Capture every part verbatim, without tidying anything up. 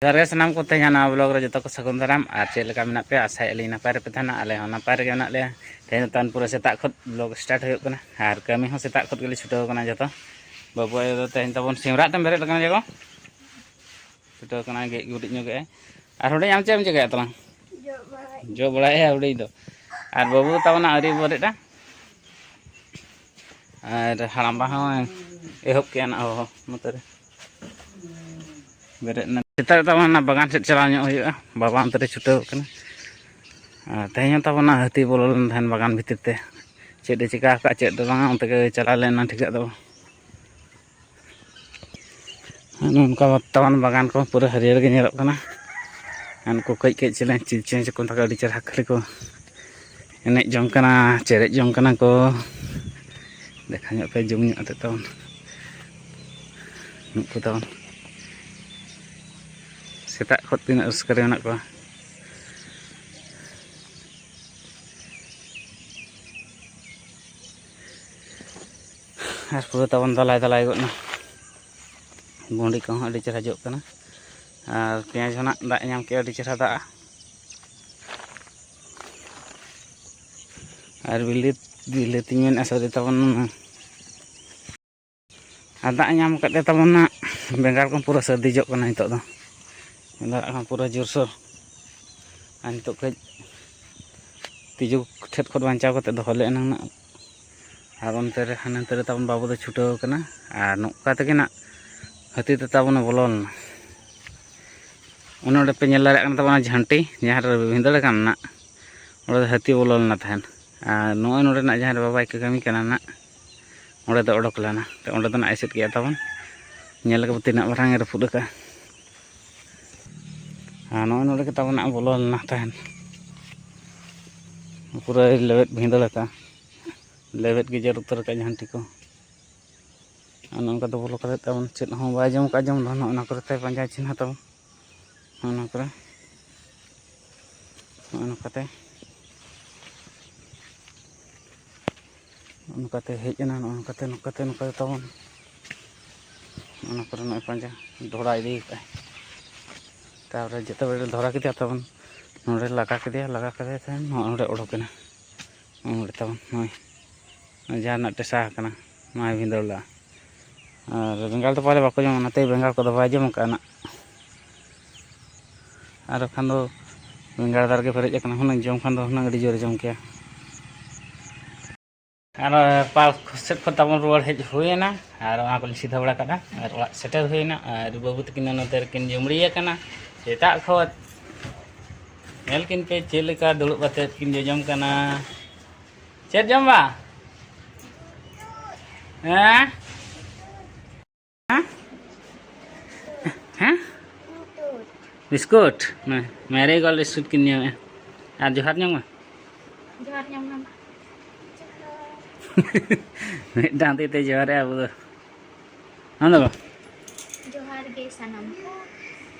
ᱡᱚᱦᱟᱨ ᱜᱮ ᱥᱟᱱᱟᱢ ᱠᱚ, ᱛᱮᱦᱮᱧ ᱱᱟᱣᱟ ᱵᱞᱚᱜ ᱨᱮ ᱡᱚᱛᱚ ᱠᱚ ᱥᱟᱹᱜᱩᱱ ᱫᱟᱨᱟᱢ᱾ ᱟᱨ ᱪᱮᱫ ᱞᱮᱠᱟ ᱢᱮᱱᱟᱜ ᱯᱮᱭᱟ? ᱟᱥᱟᱭᱮᱫ ᱞᱤᱧ ᱱᱟᱯᱟᱭ ᱨᱮᱯᱮ ᱛᱟᱦᱮᱱᱟ᱾ ᱟᱞᱮ ᱦᱚᱸ ᱱᱟᱯᱟᱭ ᱨᱮᱜᱮ ᱢᱮᱱᱟᱜ ᱞᱮᱭᱟ᱾ ᱛᱮᱦᱮᱧ ᱫᱚ ᱛᱟᱦᱚᱞᱮ ᱯᱩᱨᱟᱹ ᱥᱮᱛᱟᱜ ᱠᱷᱚᱱ ᱵᱞᱚᱜ ᱥᱴᱟᱨᱴ ᱦᱩᱭᱩᱜ ᱠᱟᱱᱟ ᱟᱨ ᱠᱟᱹᱢᱤ ᱦᱚᱸ ᱥᱮᱛᱟᱜ ᱠᱷᱚᱱ ᱜᱮᱞᱮ ᱪᱷᱩᱴᱟᱹᱣ ᱠᱟᱱᱟ ᱡᱚᱛᱚ᱾ ᱵᱟᱹᱵᱩ ᱟᱭᱳ ᱫᱚ ᱛᱮᱦᱮᱧ ᱛᱟᱵᱚᱱ ᱥᱤᱢᱨᱟᱜ ᱛᱮᱢ ᱵᱮᱨᱮᱫ ᱟᱠᱟᱱᱟ ᱡᱮ ᱜᱚ? ᱪᱷᱩᱴᱟᱹᱣ ᱠᱟᱱᱟ, ᱜᱮᱡ ᱜᱩᱨᱤᱡ ᱧᱚᱜ ᱮᱜᱼᱟᱭ᱾ ᱟᱨ ᱦᱩᱰᱤᱧ, ᱟᱢ ᱪᱮᱫ ᱮᱢ ᱪᱤᱠᱟᱹᱭᱟ ᱛᱟᱞᱟᱝ? ᱡᱚᱜ ᱵᱟᱲᱟᱭ᱾ ᱡᱚᱜ ᱵᱟᱲᱟᱭᱮᱜᱼᱟ ᱦᱩᱰᱤᱧ ᱫᱚ᱾ ᱟᱨ ᱵᱟᱹᱵᱩ ᱛᱟᱵᱚᱱᱟ ᱟᱹᱣᱨᱤ ᱵᱮᱨᱮᱫᱼᱟ᱾ ᱟᱨ ᱦᱟᱲᱟᱢᱵᱟ ᱦᱚᱸ ᱮᱦᱚᱵ ᱠᱮᱜᱼᱟ ᱱᱟᱜ ᱦᱚᱦᱚ ᱱᱚᱛᱮ ᱨᱮ᱾ ᱵᱮᱨᱮᱫ ᱮᱱᱟ᱾ ᱥᱮᱛᱟᱜ ᱨᱮ ᱛᱟᱵᱚᱱ ᱚᱱᱟ ᱵᱟᱜᱟᱱ ᱥᱮᱫ ᱪᱟᱞᱟᱣ ᱧᱚᱜ ᱦᱩᱭᱩᱜᱼᱟ, ᱵᱟᱵᱟ ᱚᱱᱛᱮ ᱨᱮ ᱪᱷᱩᱴᱟᱹᱣ ᱠᱟᱱᱟ᱾ ᱟᱨ ᱛᱮᱦᱮᱧ ᱦᱚᱸ ᱛᱟᱵᱚᱱᱟ ᱦᱟᱹᱛᱤ ᱵᱚᱞᱚ ᱞᱮᱱ ᱛᱟᱦᱮᱱ ᱵᱟᱜᱟᱱ ᱵᱷᱤᱛᱤᱨ ᱛᱮ, ᱪᱮᱫ ᱮ ᱪᱤᱠᱟ ᱟᱠᱟᱫ ᱪᱮᱫ ᱫᱚ ᱵᱟᱝᱟ, ᱚᱱᱛᱮ ᱜᱮ ᱪᱟᱞᱟᱣ ᱞᱮᱱᱟ ᱴᱷᱤᱠᱟᱹᱜ ᱫᱚ᱾ ᱱᱚᱝᱠᱟ ᱛᱟᱵᱚᱱ ᱵᱟᱜᱟᱱ ᱠᱚ ᱯᱩᱨᱟᱹ ᱦᱟᱹᱨᱭᱟᱹᱲ ᱜᱮ ᱧᱮᱞᱚᱜ ᱠᱟᱱᱟ᱾ ᱟᱨ ᱱᱩᱠᱩ ᱠᱟᱹᱡ ᱠᱟᱹᱡ ᱪᱮᱬᱮ, ᱪᱤᱞ ᱪᱮᱬᱮ ᱪᱚᱠᱚ ᱢᱮᱛᱟ ᱠᱚᱣᱟ, ᱟᱹᱰᱤ ᱪᱮᱦᱨᱟ ᱠᱷᱟᱹᱞᱤ ᱠᱚ ᱮᱱᱮᱡ ᱡᱚᱝ ᱠᱟᱱᱟ, ᱪᱮᱨᱮᱡ ᱡᱚᱝ ᱠᱟᱱᱟ ᱠᱚ᱾ ᱫᱮᱠᱷᱟ ᱧᱚᱜ ᱯᱮ, ᱡᱩᱢ ᱧᱚᱜ ᱠᱟᱛᱮ ᱛᱟᱵᱚᱱ ᱱᱩᱠᱩ ᱛᱟᱵᱚᱱ ᱥᱮᱛᱟᱜ ᱠᱷᱚᱱ ᱛᱤᱱᱟᱹᱜ ᱨᱟᱹᱥᱠᱟᱹ ᱨᱮ ᱢᱮᱱᱟᱜ ᱠᱚᱣᱟ᱾ ᱟᱨ ᱯᱩᱨᱟᱹ ᱛᱟᱵᱚᱱ ᱫᱟᱞᱟᱭ ᱫᱟᱞᱟᱭ ᱜᱚᱫ ᱮᱱᱟ᱾ ᱵᱷᱩᱸᱰᱤ ᱠᱚᱦᱚᱸ ᱟᱹᱰᱤ ᱪᱮᱦᱨᱟ ᱡᱚᱜ ᱠᱟᱱᱟ᱾ ᱟᱨ ᱯᱮᱸᱭᱟᱡᱽ ᱦᱚᱸ ᱱᱟᱜ ᱫᱟᱜ ᱮ ᱧᱟᱢ ᱠᱮᱜᱼᱟ, ᱟᱹᱰᱤ ᱪᱮᱦᱨᱟ ᱫᱟᱜᱼᱟ᱾ ᱟᱨ ᱵᱤᱞᱟᱹᱛ-, ᱵᱤᱞᱟᱹᱛᱤᱧ ᱢᱮᱱᱮᱫᱼᱟ, ᱥᱚᱨᱤ ᱛᱟᱵᱚᱱ᱾ ᱟᱨ ᱫᱟᱜ ᱮ ᱧᱟᱢ ᱠᱟᱫ ᱛᱮ ᱛᱟᱵᱚᱱ ᱱᱟᱜ ᱵᱮᱸᱜᱟᱲ ᱠᱚ ᱯᱩᱨᱟᱹ ᱥᱟᱹᱨᱫᱤ ᱡᱚᱜ ᱠᱟᱱᱟ ᱱᱤᱛᱚᱜ ᱫᱚ᱾ ᱵᱮᱸᱜᱟᱲ ᱠᱚᱦᱚᱸ ᱯᱩᱨᱟᱹ ᱡᱳᱨᱥᱳᱨ᱾ ᱟᱨ ᱱᱤᱛᱚᱜ ᱠᱟᱹᱡ ᱛᱤᱡᱩ ᱴᱷᱮᱱ ᱠᱷᱚᱱ ᱵᱟᱧᱪᱟᱣ ᱠᱟᱛᱮ ᱫᱚᱦᱚ ᱞᱮ ᱮᱱᱟᱝ ᱱᱟᱜ᱾ ᱟᱨ ᱚᱱᱛᱮ ᱨᱮ, ᱦᱟᱱᱮ ᱚᱱᱛᱮ ᱨᱮ ᱛᱟᱵᱚᱱ ᱵᱟᱹᱵᱩ ᱫᱚ ᱪᱷᱩᱴᱟᱹᱣ ᱠᱟᱱᱟ᱾ ᱟᱨ ᱱᱚᱝᱠᱟ ᱛᱮᱜᱮ ᱱᱟᱜ ᱦᱟᱹᱛᱤ ᱫᱚ ᱛᱟᱵᱚᱱᱮ ᱵᱚᱞᱚ ᱞᱮᱱᱟ᱾ ᱚᱱᱮ ᱚᱸᱰᱮ ᱯᱮ ᱧᱮᱞ ᱫᱟᱲᱮᱭᱟᱜ ᱠᱟᱱᱟ ᱛᱟᱵᱚᱱᱟ ᱡᱷᱟᱹᱱᱴᱤ, ᱡᱟᱦᱟᱸ ᱨᱮ ᱵᱷᱤᱸᱫᱟᱹᱲ ᱟᱠᱟᱱ ᱱᱟᱜ, ᱚᱸᱰᱮ ᱫᱚ ᱦᱟᱹᱛᱤ ᱵᱚᱞᱚ ᱞᱮᱱᱟ ᱛᱟᱦᱮᱸᱫ᱾ ᱟᱨ ᱱᱚᱜᱼᱚᱭ ᱱᱚᱰᱮᱱᱟᱜ ᱡᱟᱦᱟᱸ ᱨᱮ ᱵᱟᱵᱟᱭ ᱠᱟᱹᱢᱤ ᱠᱟᱱᱟ ᱱᱟᱜ, ᱚᱸᱰᱮ ᱫᱚ ᱚᱰᱚᱠ ᱞᱮᱱᱟ᱾ ᱛᱚ, ᱚᱸᱰᱮ ᱫᱚ ᱱᱟᱜ ᱮᱥᱮᱫ ᱠᱮᱜᱼᱟ ᱛᱟᱵᱚᱱ᱾ ᱧᱮᱞ ᱞᱮᱜᱮ ᱵᱚ ᱛᱤᱱᱟᱹᱜ ᱢᱟᱨᱟᱝ ᱮ ᱨᱟᱹᱯᱩᱫ ᱟᱠᱟᱫᱼᱟ᱾ ᱟᱨ ᱱᱚᱜᱼᱚᱭ ᱱᱚᱰᱮ ᱜᱮ ᱛᱟᱵᱚᱱ ᱱᱟᱜ ᱵᱚᱞᱚ ᱞᱮᱱᱟ ᱛᱟᱦᱮᱸᱫ᱾ ᱯᱩᱨᱟᱹᱭ ᱞᱮᱵᱮᱫ ᱵᱷᱤᱸᱫᱟᱹᱲ ᱟᱠᱟᱫᱼᱟ᱾ ᱞᱮᱵᱮᱫ ᱜᱮ ᱡᱮᱨ ᱩᱛᱟᱹᱨ ᱟᱠᱟᱫᱼᱟ ᱡᱷᱟᱹᱱᱴᱤ ᱠᱚ᱾ ᱟᱨ ᱱᱚᱝᱠᱟ ᱫᱚ ᱵᱚᱞᱚ ᱠᱟᱛᱮ ᱛᱟᱵᱚᱱ ᱪᱮᱫ ᱦᱚᱸ ᱵᱟᱭ ᱡᱚᱢ ᱠᱟᱜᱼᱟ, ᱡᱚᱢ ᱫᱚ ᱱᱚᱜᱼᱚ ᱱᱚᱣᱟ ᱠᱚᱨᱮ ᱛᱟᱭ ᱯᱟᱸᱡᱟ ᱪᱤᱱᱦᱟᱹ ᱛᱟᱵᱚᱱ᱾ ᱱᱚᱜᱼᱚ ᱱᱚᱣᱟ ᱠᱚᱨᱮ, ᱱᱚᱜᱼᱚ ᱱᱚᱝᱠᱟᱛᱮ, ᱱᱚᱜᱼᱚ ᱱᱚᱝᱠᱟᱛᱮ ᱦᱮᱡ ᱮᱱᱟ, ᱱᱚᱜᱼᱚ ᱱᱚᱝᱠᱟᱛᱮ, ᱱᱚᱝᱠᱟᱛᱮ, ᱱᱚᱝᱠᱟᱛᱮ ᱛᱟᱵᱚᱱ ᱱᱚᱜᱼᱚ ᱱᱚᱣᱟ ᱠᱚᱨᱮ ᱱᱚᱜᱼᱚᱭ ᱯᱟᱸᱡᱟ ᱰᱷᱚᱲᱟ ᱤᱫᱤ ᱠᱟᱜᱼᱟᱭ᱾ ᱛᱟᱨᱯᱚᱨᱮ ᱡᱚᱛᱚ ᱵᱮᱲ ᱫᱷᱚᱨᱟ ᱠᱮᱫᱮᱭᱟ ᱛᱟᱵᱚᱱ, ᱱᱚᱸᱰᱮ ᱞᱟᱜᱟ ᱠᱮᱫᱮᱭᱟ, ᱞᱟᱜᱟ ᱠᱟᱛᱮ ᱛᱟᱭᱚᱢ ᱱᱚᱜᱼᱚᱭ ᱱᱚᱸᱰᱮ ᱚᱰᱚᱠᱮᱱᱟ᱾ ᱱᱚᱜᱼᱚᱭ ᱱᱚᱸᱰᱮ ᱛᱟᱵᱚᱱ ᱱᱚᱜᱼᱚᱭ ᱡᱟᱦᱟᱱᱟᱜ ᱴᱮᱥᱟ ᱟᱠᱟᱱᱟ, ᱱᱚᱣᱟᱭ ᱵᱷᱤᱸᱫᱟᱹᱲ ᱞᱟᱜᱼᱟ᱾ ᱟᱨ ᱵᱮᱸᱜᱟᱲ ᱫᱚ ᱯᱟᱞᱮ ᱵᱟᱠᱚ ᱡᱚᱢᱟ, ᱚᱱᱟᱛᱮ ᱵᱮᱸᱜᱟᱲ ᱠᱚᱫᱚ ᱵᱟᱭ ᱡᱚᱢ ᱟᱠᱟᱫᱼᱟ ᱱᱟᱜ᱾ ᱟᱨ ᱵᱟᱠᱷᱟᱱ ᱫᱚ ᱵᱮᱸᱜᱟᱲ ᱫᱟᱨᱮ ᱜᱮ ᱯᱮᱨᱮᱡ ᱟᱠᱟᱱᱟ, ᱦᱩᱱᱟᱹᱝ ᱡᱚᱢ ᱠᱷᱟᱱ ᱫᱚ ᱦᱩᱱᱟᱹᱝ ᱟᱹᱰᱤ ᱡᱳᱨᱮ ᱡᱚᱢ ᱠᱮᱭᱟ᱾ ᱟᱨ ᱯᱟᱨᱠ ᱥᱮᱫ ᱠᱷᱚᱱ ᱛᱟᱵᱚᱱ ᱨᱩᱣᱟᱹᱲ ᱦᱮᱡ ᱦᱩᱭᱮᱱᱟ, ᱟᱨ ᱚᱱᱟ ᱠᱚᱞᱮ ᱥᱤᱫᱷᱟᱹ ᱵᱟᱲᱟ ᱠᱟᱫᱟ, ᱟᱨ ᱚᱲᱟᱜ ᱥᱮᱴᱮᱨ ᱦᱩᱭᱮᱱᱟ᱾ ᱟᱨ ᱵᱟᱹᱵᱩ ᱛᱟᱹᱠᱤᱱ ᱫᱚ ᱱᱚᱛᱮ ᱨᱮᱠᱤᱱ ᱡᱩᱢᱲᱤ ᱟᱠᱟᱱᱟ᱾ ᱥᱮᱛᱟᱜ ᱠᱷᱚᱱ ᱧᱮᱞ ᱠᱤᱱ ᱯᱮ ᱪᱮᱫ ᱞᱮᱠᱟ ᱫᱩᱲᱩᱵ ᱠᱟᱛᱮᱫ ᱠᱤᱱ ᱡᱚᱡᱚᱢ ᱠᱟᱱᱟ᱾ ᱪᱮᱫ ᱡᱚᱢ ᱵᱟ? ᱦᱮᱸ? ᱦᱮᱸ? ᱦᱮᱸ? ᱵᱤᱥᱠᱩᱴ? ᱢᱮᱨᱤ ᱜᱳᱞᱰ ᱵᱤᱥᱠᱩᱴ ᱠᱤᱱ ᱡᱚᱢᱮᱜᱼᱟ᱾ ᱟᱨ ᱡᱚᱦᱟᱨ ᱧᱚᱜ ᱢᱮ᱾ ᱡᱚᱦᱟᱨ ᱧᱚᱜ ᱢᱮ᱾ ᱢᱤᱫᱴᱟᱝ ᱛᱤ ᱛᱮ ᱡᱚᱦᱟᱨᱮᱜᱼᱟ ᱟᱵᱚ ᱫᱚ᱾ ᱦᱮᱸ ᱫᱚ ᱵᱟᱝ? ᱡᱚᱦᱟᱨ ᱜᱮ ᱥᱟᱱᱟᱢ ᱠᱚ᱾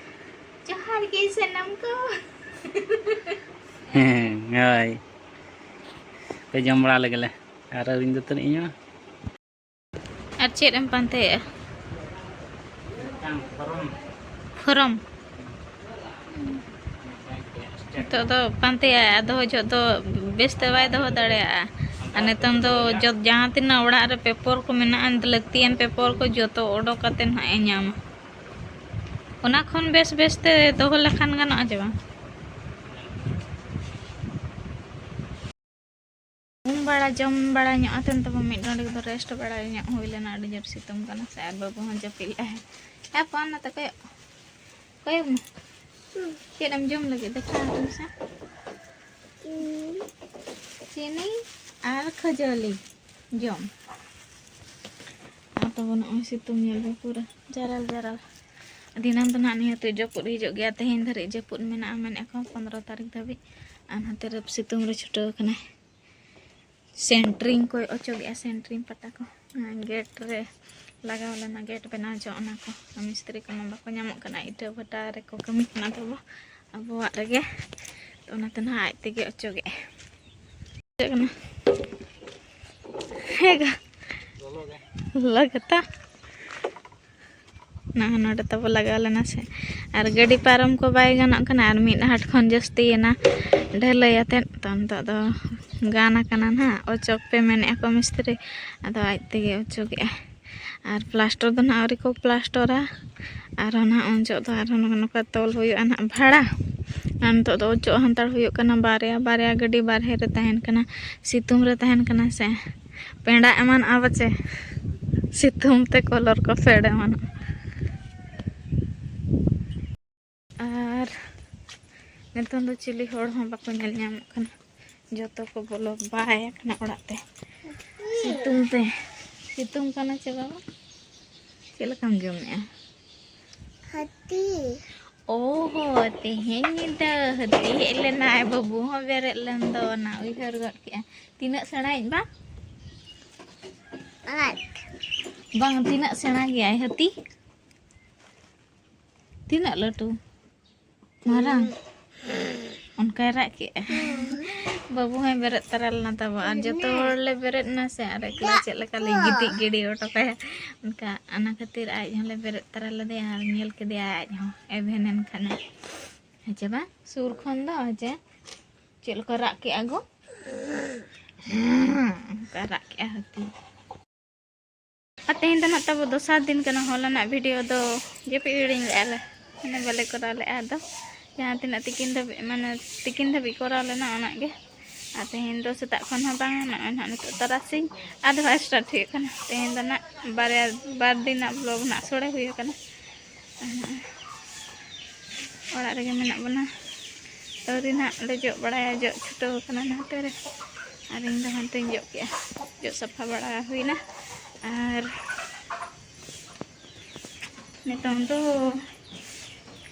ᱡᱚᱦᱟᱨ ᱜᱮ ᱥᱟᱱᱟᱢ ᱠᱚ᱾ ᱦᱮᱸ, ᱦᱳᱭ᱾ ᱯᱮ ᱡᱚᱢ ᱵᱟᱲᱟ ᱞᱮᱜᱮ ᱞᱮ᱾ ᱟᱨ ᱤᱧ ᱫᱚ ᱛᱤᱱᱟᱹᱜ ᱤᱧ ᱧᱟᱢᱟ? ᱟᱨ ᱪᱮᱫ ᱮᱢ ᱯᱟᱱᱛᱮᱭᱮᱜᱼᱟ? ᱢᱤᱫᱴᱟᱝ ᱯᱷᱚᱨᱚᱢ᱾ ᱯᱷᱚᱨᱚᱢ? ᱱᱤᱛᱚᱜ ᱫᱚ ᱯᱟᱱᱛᱮᱭᱟᱭ, ᱟᱫᱚ ᱡᱚᱦᱚᱜ ᱫᱚ ᱵᱮᱥᱛᱮ ᱵᱟᱭ ᱫᱚᱦᱚ ᱫᱟᱲᱮᱭᱟᱜᱼᱟ᱾ ᱟᱨ ᱱᱤᱛᱚᱝ ᱫᱚ ᱡᱚᱛ-, ᱡᱟᱦᱟᱸ ᱛᱤᱱᱟᱹᱜ ᱚᱲᱟᱜ ᱨᱮ ᱯᱮᱯᱚᱨ ᱠᱚ ᱢᱮᱱᱟᱜᱼᱟ, ᱞᱟᱹᱠᱛᱤᱭᱟᱱ ᱯᱮᱯᱚᱨ ᱠᱚ ᱡᱚᱛᱚ ᱚᱰᱚᱠ ᱠᱟᱛᱮ ᱱᱟᱦᱟᱜ ᱮ ᱧᱟᱢᱟ᱾ ᱚᱱᱟ ᱠᱷᱚᱱ ᱵᱮᱥ ᱵᱮᱥ ᱛᱮ ᱫᱚᱦᱚ ᱞᱮᱠᱷᱟᱱ ᱜᱟᱱᱚᱜᱼᱟ ᱪᱮ ᱵᱟᱝ? ᱩᱢ ᱵᱟᱲᱟ, ᱡᱚᱢ ᱵᱟᱲᱟ ᱧᱚᱜ ᱟᱛᱮᱱ ᱛᱟᱵᱚ ᱢᱤᱫ ᱰᱚᱸᱰᱮᱠ ᱫᱚ ᱨᱮᱥᱴ ᱵᱟᱲᱟ ᱧᱚᱜ ᱦᱩᱭ ᱞᱮᱱᱟ, ᱟᱹᱰᱤ ᱡᱳᱨ ᱥᱤᱛᱩᱝ ᱠᱟᱱᱟ ᱥᱮ᱾ ᱟᱨ ᱵᱟᱹᱵᱩ ᱦᱚᱸ ᱡᱟᱹᱯᱤᱫ ᱞᱮᱜᱼᱟᱭ᱾ ᱮ ᱯᱷᱳᱱ ᱱᱟᱛᱮ ᱠᱚᱭᱚᱜ, ᱠᱚᱭᱚᱜ ᱢᱮ᱾ ᱪᱮᱫ ᱮᱢ ᱡᱚᱢ ᱞᱟᱹᱜᱤᱫ? ᱫᱮᱠᱷᱟ ᱟᱹᱧ ᱢᱮᱥᱮ᱾ ᱪᱤᱱᱤ ᱟᱨ ᱠᱷᱟᱹᱡᱟᱹᱲᱤ ᱡᱚᱢ᱾ ᱟᱨ ᱛᱟᱵᱚ ᱱᱚᱜᱼᱚᱭ ᱥᱤᱛᱩᱝ ᱧᱮᱞ ᱯᱮ, ᱯᱩᱨᱟᱹ ᱡᱟᱨᱟᱞ ᱡᱟᱨᱟᱞ᱾ ᱫᱷᱤᱱᱟᱹᱝ ᱫᱚ ᱱᱟᱦᱟᱜ ᱱᱤᱦᱟᱹᱛ ᱡᱟᱹᱯᱩᱫ ᱦᱤᱡᱩᱜ ᱜᱮᱭᱟ, ᱛᱮᱦᱮᱧ ᱫᱷᱟᱹᱨᱤᱡ ᱡᱟᱹᱯᱩᱫ ᱢᱮᱱᱟᱜᱼᱟ ᱢᱮᱱᱮᱫ ᱠᱚ ᱯᱚᱱᱨᱚ ᱛᱟᱹᱨᱤᱠᱷ ᱫᱷᱟᱹᱵᱤᱡ᱾ ᱟᱨ ᱱᱚᱛᱮ ᱨᱮ ᱥᱤᱛᱩᱝ ᱨᱮ ᱪᱷᱩᱴᱟᱹᱣ ᱠᱟᱱᱟᱭ᱾ ᱥᱮᱱᱴᱨᱤᱝ ᱠᱚᱭ ᱚᱪᱚᱜᱮᱜᱼᱟ, ᱥᱮᱱᱴᱨᱤᱝ ᱯᱟᱴᱟ ᱠᱚ᱾ ᱜᱮᱴ ᱨᱮ ᱞᱟᱜᱟᱣ ᱞᱮᱱᱟ, ᱜᱮᱴ ᱵᱮᱱᱟᱣ ᱡᱚᱜ ᱚᱱᱟ ᱠᱚ᱾ ᱢᱤᱥᱛᱨᱤ ᱠᱚᱢᱟ ᱵᱟᱠᱚ ᱧᱟᱢᱚᱜ ᱠᱟᱱᱟ, ᱤᱴᱟᱹ ᱵᱷᱟᱴᱟ ᱨᱮᱠᱚ ᱠᱟᱹᱢᱤ ᱠᱟᱱᱟ ᱛᱟᱵᱚ ᱟᱵᱚᱣᱟᱜ ᱨᱮᱜᱮ᱾ ᱛᱚ ᱚᱱᱟᱛᱮ ᱱᱟᱦᱟᱜ ᱟᱡ ᱛᱮᱜᱮ ᱚᱪᱚᱜᱮᱜᱼᱟᱭ᱾ ᱪᱮᱫ ᱠᱟᱱᱟ? ᱦᱮᱸ ᱜᱟ᱾ ᱞᱚᱞᱚ ᱜᱮᱛᱟ᱾ ᱱᱚᱜᱼᱚ ᱱᱚᱰᱮ ᱛᱟᱵᱚ ᱞᱟᱜᱟᱣ ᱞᱮᱱᱟ ᱥᱮ᱾ ᱟᱨ ᱜᱟᱹᱰᱤ ᱯᱟᱨᱚᱢ ᱠᱚ ᱵᱟᱭ ᱜᱟᱱᱚᱜ ᱠᱟᱱᱟ, ᱟᱨ ᱢᱤᱫ ᱦᱟᱴ ᱠᱷᱚᱱ ᱡᱟᱹᱥᱛᱤᱭᱮᱱᱟ ᱰᱷᱟᱹᱞᱟᱹᱭ ᱟᱛᱮᱫ᱾ ᱛᱚ ᱱᱤᱛᱚᱜ ᱫᱚ ᱜᱟᱱ ᱟᱠᱟᱱᱟ ᱱᱟᱦᱟᱜ, ᱚᱪᱚᱜ ᱯᱮ ᱢᱮᱱᱮᱫᱼᱟ ᱠᱚ ᱢᱤᱥᱛᱨᱤ, ᱟᱫᱚ ᱟᱡ ᱛᱮᱜᱮ ᱚᱪᱚᱜᱮᱜᱼᱟᱭ᱾ ᱟᱨ ᱯᱞᱟᱥᱴᱚᱨ ᱫᱚ ᱱᱟᱦᱟᱜ ᱟᱹᱣᱨᱤ ᱠᱚ ᱯᱞᱟᱥᱴᱚᱨᱟ, ᱟᱨᱦᱚᱸ ᱱᱟᱦᱟᱜ ᱩᱱ ᱡᱚᱦᱚᱜ ᱫᱚ ᱟᱨᱦᱚᱸ ᱱᱚᱝᱠᱟ ᱱᱚᱝᱠᱟ ᱛᱚᱞ ᱦᱩᱭᱩᱜᱼᱟ ᱱᱟᱦᱟᱜ ᱵᱷᱟᱲᱟ᱾ ᱟᱨ ᱱᱤᱛᱚᱜ ᱫᱚ ᱚᱪᱚᱜ ᱦᱟᱱᱛᱟᱲ ᱦᱩᱭᱩᱜ ᱠᱟᱱᱟ, ᱵᱟᱨᱭᱟ ᱵᱟᱨᱭᱟ ᱜᱟᱹᱰᱤ ᱵᱟᱨᱦᱮ ᱨᱮ ᱛᱟᱦᱮᱱ ᱠᱟᱱᱟ, ᱥᱤᱛᱩᱝ ᱨᱮ ᱛᱟᱦᱮᱱ ᱠᱟᱱᱟ ᱥᱮ, ᱯᱮᱸᱰᱟᱜ ᱮᱢᱟᱱᱚᱜᱼᱟ ᱯᱟᱪᱮ, ᱥᱤᱛᱩᱝ ᱛᱮ ᱠᱚᱞᱚᱨ ᱠᱚ ᱯᱷᱮᱰ ᱮᱢᱟᱱᱚᱜᱼᱟ᱾ ᱟᱨ ᱱᱤᱛᱚᱝ ᱫᱚ ᱪᱤᱞᱤ ᱦᱚᱲ ᱦᱚᱸ ᱵᱟᱠᱚ ᱧᱮᱞ ᱧᱟᱢᱚᱜ ᱠᱟᱱᱟ, ᱡᱚᱛᱚ ᱠᱚ ᱵᱚᱞᱚ ᱵᱟᱭ ᱟᱠᱟᱱᱟ ᱚᱲᱟᱜ ᱛᱮ᱾ ᱥᱤᱛᱩᱝ ᱛᱮ, ᱥᱤᱛᱩᱝ ᱠᱟᱱᱟ ᱪᱮ ᱵᱟᱵᱟ? ᱪᱮᱫ ᱞᱮᱠᱟᱢ ᱡᱚᱢᱮᱜᱼᱟ? ᱦᱟᱹᱛᱤ᱾ ᱳ ᱦᱳ, ᱛᱮᱦᱮᱧ ᱧᱤᱫᱟᱹ ᱦᱟᱹᱛᱤ ᱦᱮᱡ ᱞᱮᱱᱟᱭ, ᱵᱟᱹᱵᱩ ᱦᱚᱸ ᱵᱮᱨᱮᱫ ᱞᱮᱱ ᱫᱚ, ᱚᱱᱟ ᱩᱭᱦᱟᱹᱨ ᱜᱚᱫ ᱠᱮᱜᱼᱟ᱾ ᱛᱤᱱᱟᱹᱜ ᱥᱮᱬᱟᱭᱤᱡ ᱵᱟ? ᱟᱴ᱾ ᱵᱟᱝ, ᱛᱤᱱᱟᱹᱜ ᱥᱮᱬᱟ ᱜᱮᱭᱟᱭ ᱦᱟᱹᱛᱤ? ᱛᱤᱱᱟᱹᱜ ᱞᱟᱹᱴᱩ? ᱢᱟᱨᱟᱝ? ᱚᱱᱠᱟᱭ ᱨᱟᱜ ᱠᱮᱜᱼᱟ᱾ ᱵᱟᱹᱵᱩ ᱦᱚᱸᱭ ᱵᱮᱨᱮᱫ ᱛᱟᱨᱟ ᱞᱮᱱᱟ ᱛᱟᱵᱚ, ᱟᱨ ᱡᱚᱛᱚ ᱦᱚᱲ ᱞᱮ ᱵᱮᱨᱮᱫ ᱮᱱᱟ ᱥᱮ, ᱟᱨ ᱮᱠᱞᱟ ᱪᱮᱫ ᱞᱮᱠᱟ ᱞᱮ ᱜᱤᱛᱤᱡ ᱜᱤᱰᱤ ᱦᱚᱴᱚ ᱠᱟᱭᱟ᱾ ᱚᱱᱠᱟ, ᱚᱱᱟ ᱠᱷᱟᱹᱛᱤᱨ ᱟᱡ ᱦᱚᱸᱞᱮ ᱵᱮᱨᱮᱫ ᱛᱟᱨᱟ ᱞᱮᱫᱮᱭᱟ ᱟᱨ ᱧᱮᱞ ᱠᱮᱫᱮᱭᱟ ᱟᱡ ᱦᱚᱸ ᱮᱵᱷᱮᱱ ᱮᱱ ᱠᱷᱟᱱᱮ᱾ ᱦᱮᱸ ᱪᱮ ᱵᱟᱝ? ᱥᱩᱨ ᱠᱷᱚᱱ ᱫᱚ ᱦᱮᱸ ᱪᱮ? ᱪᱮᱫ ᱞᱮᱠᱟ ᱨᱟᱜ ᱠᱮᱜᱼᱟ ᱜᱚ? ᱚᱱᱠᱟ ᱨᱟᱜ ᱠᱮᱜᱼᱟ ᱦᱟᱹᱛᱤ᱾ ᱟᱨ ᱛᱮᱦᱮᱧ ᱫᱚ ᱱᱟᱜ ᱛᱟᱵᱚ ᱫᱚᱥᱟᱨ ᱫᱤᱱ ᱠᱟᱱᱟ᱾ ᱦᱚᱞᱟᱱᱟᱜ ᱵᱷᱤᱰᱤᱭᱳ ᱫᱚ ᱡᱟᱹᱯᱤᱫ ᱦᱤᱲᱤᱧ ᱞᱮᱜᱼᱟ ᱞᱮ, ᱢᱟᱱᱮ ᱵᱟᱞᱮ ᱠᱚᱨᱟᱣ ᱞᱮᱜᱼᱟ᱾ ᱟᱫᱚ ᱡᱟᱦᱟᱸ ᱛᱤᱱᱟᱹᱜ ᱛᱤᱠᱤᱱ ᱫᱷᱟᱹᱵᱤᱡ, ᱢᱟᱱᱮ ᱛᱤᱠᱤᱱ ᱫᱷᱟᱹᱵᱤᱡ ᱠᱚᱨᱟᱣ ᱞᱮᱱᱟ ᱚᱱᱟ ᱜᱮ᱾ ᱟᱨ ᱛᱮᱦᱮᱧ ᱫᱚ ᱥᱮᱛᱟᱜ ᱠᱷᱚᱱ ᱦᱚᱸ ᱵᱟᱝ, ᱱᱚᱜᱼᱚᱭ ᱱᱟᱜ ᱱᱤᱛᱚᱜ ᱛᱟᱨᱟᱥᱤᱧ ᱟᱫᱚ ᱦᱟᱸᱜ ᱥᱴᱟᱨᱴ ᱦᱩᱭᱩᱜ ᱠᱟᱱᱟ᱾ ᱛᱮᱦᱮᱧ ᱫᱚ ᱱᱟᱜ ᱵᱟᱨᱭᱟ, ᱵᱟᱨ ᱫᱤᱱ ᱨᱮᱱᱟᱜ ᱵᱞᱚᱜ ᱱᱟᱜ ᱥᱳᱲᱮ ᱦᱩᱭ ᱟᱠᱟᱱᱟ᱾ ᱚᱲᱟᱜ ᱨᱮᱜᱮ ᱢᱮᱱᱟᱜ ᱵᱚᱱᱟ᱾ ᱟᱹᱣᱨᱤ ᱱᱟᱜ ᱞᱮ ᱡᱚᱜ ᱵᱟᱲᱟᱭᱟ, ᱡᱚᱜ ᱪᱷᱩᱴᱟᱹᱣ ᱟᱠᱟᱱᱟ ᱱᱚᱛᱮ ᱨᱮ᱾ ᱟᱨ ᱤᱧ ᱫᱚ ᱦᱟᱱᱛᱮᱧ ᱡᱚᱜ ᱠᱮᱜᱼᱟ, ᱡᱚᱜ ᱥᱟᱯᱷᱟ ᱵᱟᱲᱟ ᱦᱩᱭᱱᱟ᱾ ᱟᱨ ᱱᱤᱛᱚᱝ ᱫᱚ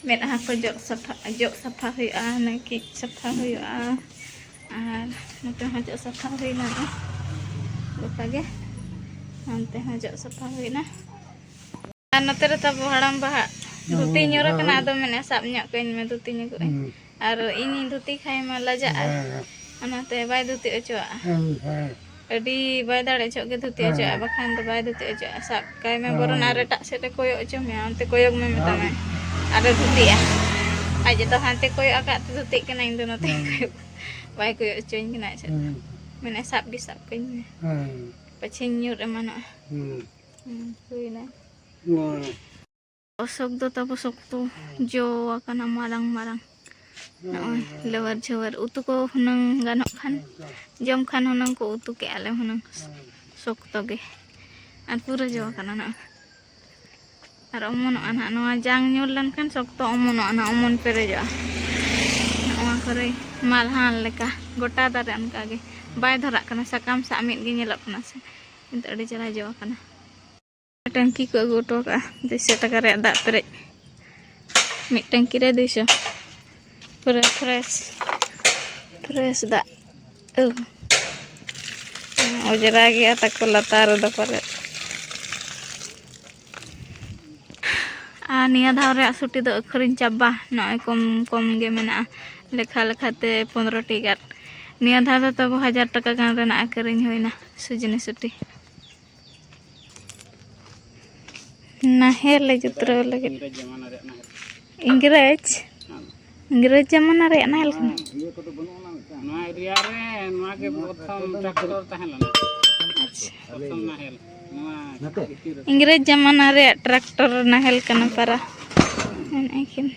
ᱢᱮᱫᱦᱟ ᱠᱚ ᱡᱚᱜ ᱥᱟᱯᱷᱟ, ᱡᱚᱜ ᱥᱟᱯᱷᱟ ᱦᱩᱭᱩᱜᱼᱟ, ᱱᱟᱹᱠᱤᱡ ᱥᱟᱯᱷᱟ ᱦᱩᱭᱩᱜᱼᱟ᱾ ᱟᱨ ᱱᱚᱛᱮ ᱦᱚᱸ ᱡᱚᱜ ᱥᱟᱯᱷᱟ ᱦᱩᱭᱱᱟ ᱫᱚ, ᱜᱚᱴᱟ ᱜᱮ᱾ ᱦᱟᱱᱛᱮ ᱦᱚᱸ ᱡᱚᱜ ᱥᱟᱯᱷᱟ ᱦᱩᱭᱱᱟ᱾ ᱟᱨ ᱱᱚᱛᱮ ᱨᱮ ᱛᱟᱵᱚ ᱦᱟᱲᱟᱢ ᱵᱟᱦᱟ ᱫᱷᱩᱛᱤ ᱧᱩᱨ ᱟᱠᱟᱱᱟ, ᱟᱫᱚ ᱢᱮᱱᱮ ᱥᱟᱵ ᱧᱚᱜ ᱠᱟᱹᱧ ᱢᱮ, ᱫᱷᱩᱛᱤ ᱧᱚᱜᱚᱜ ᱟᱹᱧ᱾ ᱦᱩᱸ᱾ ᱟᱨ ᱤᱧᱤᱧ ᱫᱷᱩᱛᱤ ᱠᱷᱟᱡ ᱢᱟ ᱞᱟᱡᱟᱜᱼᱟ, ᱦᱮᱸ, ᱦᱮᱸ᱾ ᱚᱱᱟᱛᱮ ᱵᱟᱭ ᱫᱷᱩᱛᱤ ᱦᱚᱪᱚᱣᱟᱜᱼᱟ᱾ ᱦᱮᱸ, ᱦᱮᱸ᱾ ᱟᱹᱰᱤ ᱵᱟᱭ ᱫᱟᱲᱮ ᱦᱚᱪᱚᱜ ᱜᱮ ᱫᱷᱩᱛᱤ ᱦᱮᱸ᱾ ᱚᱪᱚᱜᱼᱟ, ᱵᱟᱠᱷᱟᱱ ᱫᱚ ᱵᱟᱭ ᱫᱷᱩᱛᱤ ᱚᱪᱚᱜᱼᱟ᱾ ᱥᱟᱵ ᱠᱟᱭ ᱢᱮ, ᱦᱮᱸ᱾ ᱵᱚᱨᱚᱱ ᱟᱨ ᱮᱴᱟᱜ ᱥᱮᱫ ᱮ ᱠᱚᱭᱚᱜ ᱦᱚᱪᱚ ᱢᱮᱭᱟ, ᱚᱱᱛᱮ ᱠᱚᱭᱚᱜ ᱢᱮ ᱢᱮᱛᱟᱢᱟᱭ, ᱦᱮᱸ᱾ ᱟᱨᱮ ᱫᱷᱩᱛᱤᱜᱼᱟ᱾ ᱟᱡ ᱫᱚ ᱦᱟᱱᱛᱮ ᱠᱚᱭᱚᱜ ᱟᱠᱟᱫ ᱛᱮ ᱫᱷᱩᱛᱤᱜ ᱠᱟᱱᱟ, ᱤᱧ ᱫᱚ ᱱᱚᱛᱮᱧ ᱦᱮᱸ᱾ ᱠᱚᱭᱚᱜ, ᱵᱟᱭ ᱠᱚᱭᱚᱜ ᱦᱚᱪᱚᱧ ᱠᱟᱱᱟ ᱟᱡ ᱥᱮᱫ᱾ ᱦᱮᱸ᱾ ᱢᱮᱱᱮ, "ᱥᱟᱵ ᱜᱮ ᱥᱟᱵ ᱠᱟᱹᱧ ᱢᱮ, ᱦᱮᱸ᱾ ᱯᱟᱪᱷᱮᱧ ᱧᱩᱨ ᱮᱢᱟᱱᱚᱜᱼᱟ᱾" ᱦᱮᱸ᱾ ᱦᱩᱸ, ᱦᱩᱭᱱᱟ᱾ ᱦᱮᱸ᱾ ᱚᱥᱳᱠ ᱫᱚ ᱛᱟᱵᱚ ᱥᱚᱠᱛᱚ ᱡᱚ ᱟᱠᱟᱱᱟ ᱢᱟᱨᱟᱝ ᱢᱟᱨᱟᱝ᱾ ᱱᱚᱜᱼᱚᱭ ᱞᱮᱣᱟᱨ ᱡᱷᱟᱹᱣᱟᱨ ᱩᱛᱩ ᱠᱚ ᱦᱩᱱᱟᱹᱝ ᱜᱟᱱᱚᱜ ᱠᱷᱟᱱ, ᱡᱚᱢ ᱠᱷᱟᱱ ᱦᱩᱱᱟᱹᱝ ᱠᱚ ᱩᱛᱩ ᱠᱮᱜᱼᱟ ᱞᱮ ᱦᱩᱱᱟᱹᱝ᱾ ᱥᱚᱠᱛᱚ ᱜᱮ᱾ ᱟᱨ ᱯᱩᱨᱟᱹ ᱡᱚ ᱟᱠᱟᱱᱟ ᱱᱚᱜᱼᱚᱭ᱾ ᱟᱨ ᱚᱢᱚᱱᱚᱜᱼᱟ ᱱᱟᱦᱟᱜ, ᱱᱚᱣᱟ ᱡᱟᱝ ᱧᱩᱨ ᱞᱮᱱᱠᱷᱟᱱ ᱥᱚᱠᱛᱚ ᱚᱢᱚᱱᱚᱜᱼᱟ ᱱᱟᱦᱟᱜ, ᱚᱢᱚᱱ ᱯᱮᱨᱮᱡᱚᱜᱼᱟ᱾ ᱱᱚᱣᱟ ᱠᱚᱨᱮ ᱢᱟᱞᱦᱟᱱ ᱞᱮᱠᱟ ᱜᱚᱴᱟ ᱫᱟᱨᱮ ᱚᱱᱠᱟ ᱜᱮ ᱵᱟᱭ ᱫᱷᱚᱨᱟᱜ ᱠᱟᱱᱟ, ᱥᱟᱠᱟᱢ ᱥᱟᱜ ᱢᱤᱫ ᱜᱮ ᱧᱮᱞᱚᱜ ᱠᱟᱱᱟ ᱥᱮ, ᱠᱤᱱᱛᱩ ᱟᱹᱰᱤ ᱪᱮᱦᱨᱟ ᱡᱚ ᱟᱠᱟᱱᱟ᱾ ᱴᱟᱝᱠᱤ ᱠᱚ ᱟᱹᱜᱩ ᱦᱚᱴᱚ ᱠᱟᱜᱼᱟ, ᱫᱩᱭᱥᱚ ᱴᱟᱠᱟ ᱨᱮᱭᱟᱜ ᱫᱟᱜ ᱯᱮᱨᱮᱡ, ᱢᱤᱫ ᱴᱟᱝᱠᱤ ᱨᱮ ᱫᱩᱭᱥᱚ᱾ ᱯᱩᱨᱟᱹ fresh, fresh ᱫᱟᱜ᱾ ᱳ᱾ ᱚᱡᱽᱨᱟ ᱜᱮᱭᱟ ᱛᱟᱠᱚ ᱞᱟᱛᱟᱨ ᱨᱮᱫᱚ ᱯᱟᱞᱮᱫ᱾ ᱟᱨ ᱱᱤᱭᱟᱹ ᱫᱷᱟᱣ ᱨᱮᱭᱟᱜ ᱥᱩᱴᱤ ᱫᱚ ᱟᱹᱠᱷᱨᱤᱧ ᱪᱟᱵᱟ᱾ ᱱᱚᱜᱼᱚᱭ ᱠᱚᱢ ᱠᱚᱢ ᱜᱮ ᱢᱮᱱᱟᱜᱼᱟ, ᱞᱮᱠᱷᱟ ᱞᱮᱠᱷᱟᱛᱮ ᱯᱚᱱᱨᱚ ᱴᱤ ᱜᱟᱱ᱾ ᱱᱤᱭᱟᱹ ᱫᱷᱟᱣ ᱫᱚ ᱛᱟᱵᱚ ᱦᱟᱡᱟᱨ ᱴᱟᱠᱟ ᱜᱟᱱ ᱨᱮᱱᱟᱜ ᱟᱹᱠᱷᱨᱤᱧ ᱦᱩᱭᱱᱟ ᱥᱩᱡᱽᱱᱤ ᱥᱩᱴᱤ᱾ ᱱᱟᱦᱮᱞ ᱞᱮ ᱡᱩᱛᱨᱟᱹᱣ ᱞᱟᱹᱜᱤᱫ᱾ ᱤᱝᱨᱮᱡᱽ ᱡᱟᱢᱟᱱᱟ ᱨᱮᱭᱟᱜ ᱱᱟᱦᱮᱞ ᱠᱟᱱᱟ᱾ ᱤᱝᱨᱮᱡᱽ ᱡᱟᱢᱟᱱᱟ ᱨᱮᱭᱟᱜ ᱱᱟᱦᱮᱞ ᱠᱟᱱᱟ᱾ ᱱᱚᱣᱟ ᱮᱨᱤᱭᱟ ᱨᱮ ᱱᱚᱣᱟ ᱜᱮ ᱯᱨᱚᱛᱷᱚᱢ ᱴᱨᱟᱠᱴᱚᱨ ᱛᱟᱦᱮᱸ ᱞᱮᱱᱟ᱾ ᱟᱪᱪᱷᱟ᱾ ᱯᱨᱚᱛᱷᱚᱢ ᱱᱟᱦᱮᱞ ᱱᱚᱣᱟ ᱵᱷᱤᱛᱤᱨ ᱨᱮ᱾ ᱤᱝᱨᱮᱡᱽ ᱡᱟᱢᱟᱱᱟ ᱨᱮᱭᱟᱜ ᱴᱨᱟᱠᱴᱚᱨ ᱱᱟᱦᱮᱞ ᱠᱟᱱᱟ ᱯᱟᱨᱟ᱾ ᱢᱮᱱᱮᱫᱼᱟ ᱠᱤᱱ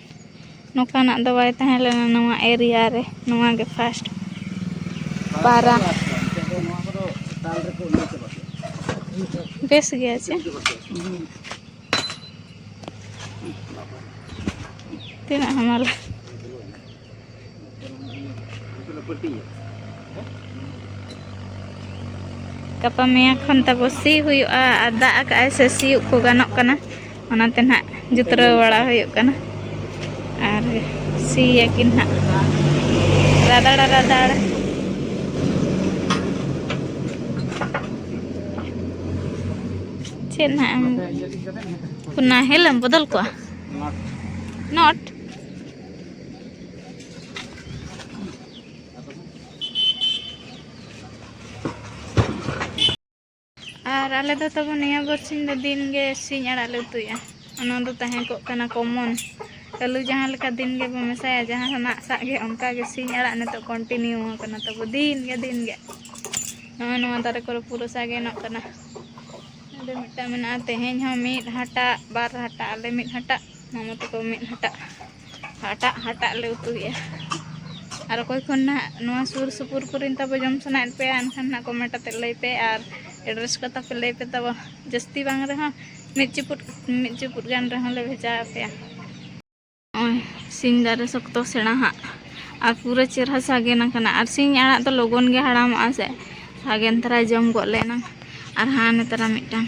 ᱱᱚᱝᱠᱟᱱᱟᱜ ᱫᱚ ᱵᱟᱭ ᱛᱟᱦᱮᱸ ᱞᱮᱱᱟ ᱱᱚᱣᱟ ᱮᱨᱤᱭᱟ ᱨᱮ᱾ ᱱᱚᱣᱟ ᱜᱮ first ᱯᱟᱨᱟ᱾ ᱵᱮᱥ ᱜᱮᱭᱟ ᱪᱮ? ᱛᱤᱱᱟᱹᱜ ᱦᱟᱢᱟᱞᱟ᱾ ᱜᱟᱯᱟ ᱢᱮᱭᱟᱝ ᱠᱷᱚᱱ ᱛᱟᱵᱚ ᱥᱤ ᱦᱩᱭᱩᱜᱼᱟ, ᱟᱨ ᱫᱟᱜ ᱟᱠᱟᱜᱼᱟᱭ ᱥᱮ ᱥᱤᱭᱳᱜ ᱠᱚ ᱜᱟᱱᱚᱜ ᱠᱟᱱᱟ, ᱚᱱᱟᱛᱮ ᱱᱟᱦᱟᱜ ᱡᱩᱛᱨᱟᱹᱣ ᱵᱟᱲᱟ ᱦᱩᱭᱩᱜ ᱠᱟᱱᱟ᱾ ᱟᱨ ᱥᱤᱭᱟᱠᱤᱱ ᱱᱟᱦᱟᱜ ᱨᱟᱫᱟᱲᱟ ᱨᱟᱫᱟᱲ᱾ ᱪᱮᱫ ᱱᱟᱦᱟᱜ ᱮᱢ, ᱱᱟᱦᱮᱞ ᱮᱢ ᱵᱚᱫᱚᱞ ᱠᱚᱣᱟ? ᱱᱚᱴ᱾ ᱟᱞᱮ ᱫᱚ ᱛᱟᱵᱚ ᱱᱤᱭᱟᱹ ᱵᱟᱨᱥᱤᱧ ᱫᱚ ᱫᱤᱱ ᱜᱮ ᱥᱤᱧ ᱟᱲᱟᱜ ᱞᱮ ᱩᱛᱩᱭᱟ᱾ ᱚᱱᱟ ᱫᱚ ᱛᱟᱦᱮᱸ ᱠᱚᱜ ᱠᱟᱱᱟ ᱠᱚᱢᱚᱱ᱾ ᱟᱹᱞᱩ ᱡᱟᱦᱟᱸ ᱞᱮᱠᱟ ᱫᱤᱱ ᱜᱮᱵᱚ ᱢᱮᱥᱟᱭᱟ, ᱡᱟᱦᱟᱸ ᱥᱟᱞᱟᱜ ᱥᱟᱜ ᱜᱮ, ᱚᱱᱠᱟ ᱜᱮ ᱥᱤᱧ ᱟᱲᱟᱜ ᱱᱤᱛᱚᱜ ᱠᱚᱱᱴᱤᱱᱤᱭᱩ ᱟᱠᱟᱱᱟ ᱛᱟᱵᱚ, ᱫᱤᱱ ᱜᱮ, ᱫᱤᱱ ᱜᱮ᱾ ᱱᱚᱜᱼᱚᱭ ᱱᱚᱣᱟ ᱫᱟᱨᱮ ᱠᱚᱨᱮ ᱯᱩᱨᱟᱹ ᱥᱟᱜᱮᱱᱚᱜ ᱠᱟᱱᱟ᱾ ᱚᱸᱰᱮ ᱢᱤᱫᱴᱟᱝ ᱢᱮᱱᱟᱜᱼᱟ, ᱛᱮᱦᱮᱧ ᱦᱚᱸ ᱢᱤᱫ ᱦᱟᱴᱟᱜ, ᱵᱟᱨ ᱦᱟᱴᱟᱜ, ᱟᱞᱮ ᱢᱤᱫ ᱦᱟᱴᱟᱜ, ᱢᱟᱢᱟ ᱛᱟᱠᱚ ᱢᱤᱫ ᱦᱟᱴᱟᱜ, ᱦᱟᱴᱟᱜ ᱦᱟᱴᱟᱜ ᱞᱮ ᱩᱛᱩᱭᱮᱫᱼᱟ᱾ ᱟᱨ ᱚᱠᱚᱭ ᱠᱷᱚᱱ ᱱᱟᱦᱟᱜ ᱱᱚᱣᱟ ᱥᱩᱨ ᱥᱩᱯᱩᱨ ᱠᱚᱨᱮᱱ ᱛᱟᱵᱚ ᱡᱚᱢ ᱥᱟᱱᱟᱭᱮᱫ ᱯᱮᱭᱟ, ᱮᱱᱠᱷᱟᱱ ᱱᱟᱦᱟᱜ ᱠᱚᱢᱮᱱᱴ ᱟᱛᱮᱫ ᱞᱟᱹᱭ ᱯᱮ, ᱟᱨ ᱮᱰᱨᱮᱥ ᱠᱚ ᱛᱟᱯᱮ ᱞᱟᱹᱭ ᱯᱮ ᱛᱟᱵᱚ᱾ ᱡᱟᱹᱥᱛᱤ ᱵᱟᱝ ᱨᱮᱦᱚᱸ ᱢᱤᱫ ᱪᱩᱯᱩᱫ, ᱢᱤᱫ ᱪᱩᱯᱩᱫ ᱜᱟᱱ ᱨᱮᱦᱚᱸ ᱞᱮ ᱵᱷᱮᱡᱟ ᱟᱯᱮᱭᱟ᱾ ᱱᱚᱜᱼᱚᱭ ᱥᱤᱧ ᱫᱟᱨᱮ ᱥᱚᱠᱛᱚ ᱥᱮᱬᱟ ᱦᱟᱸᱜ, ᱟᱨ ᱯᱩᱨᱟᱹ ᱪᱮᱨᱦᱟ ᱥᱟᱜᱮᱱ ᱟᱠᱟᱱᱟ᱾ ᱟᱨ ᱥᱤᱧ ᱟᱲᱟᱜ ᱫᱚ ᱞᱚᱜᱚᱱ ᱜᱮ ᱦᱟᱲᱟᱢᱚᱜᱼᱟ ᱥᱮ, ᱥᱟᱜᱮᱱ ᱛᱟᱨᱟ ᱡᱚᱢ ᱜᱚᱫ ᱞᱮ ᱮᱱᱟᱝ᱾ ᱟᱨ ᱦᱟᱸ ᱱᱮᱛᱟᱨᱟ ᱢᱤᱫᱴᱟᱝ,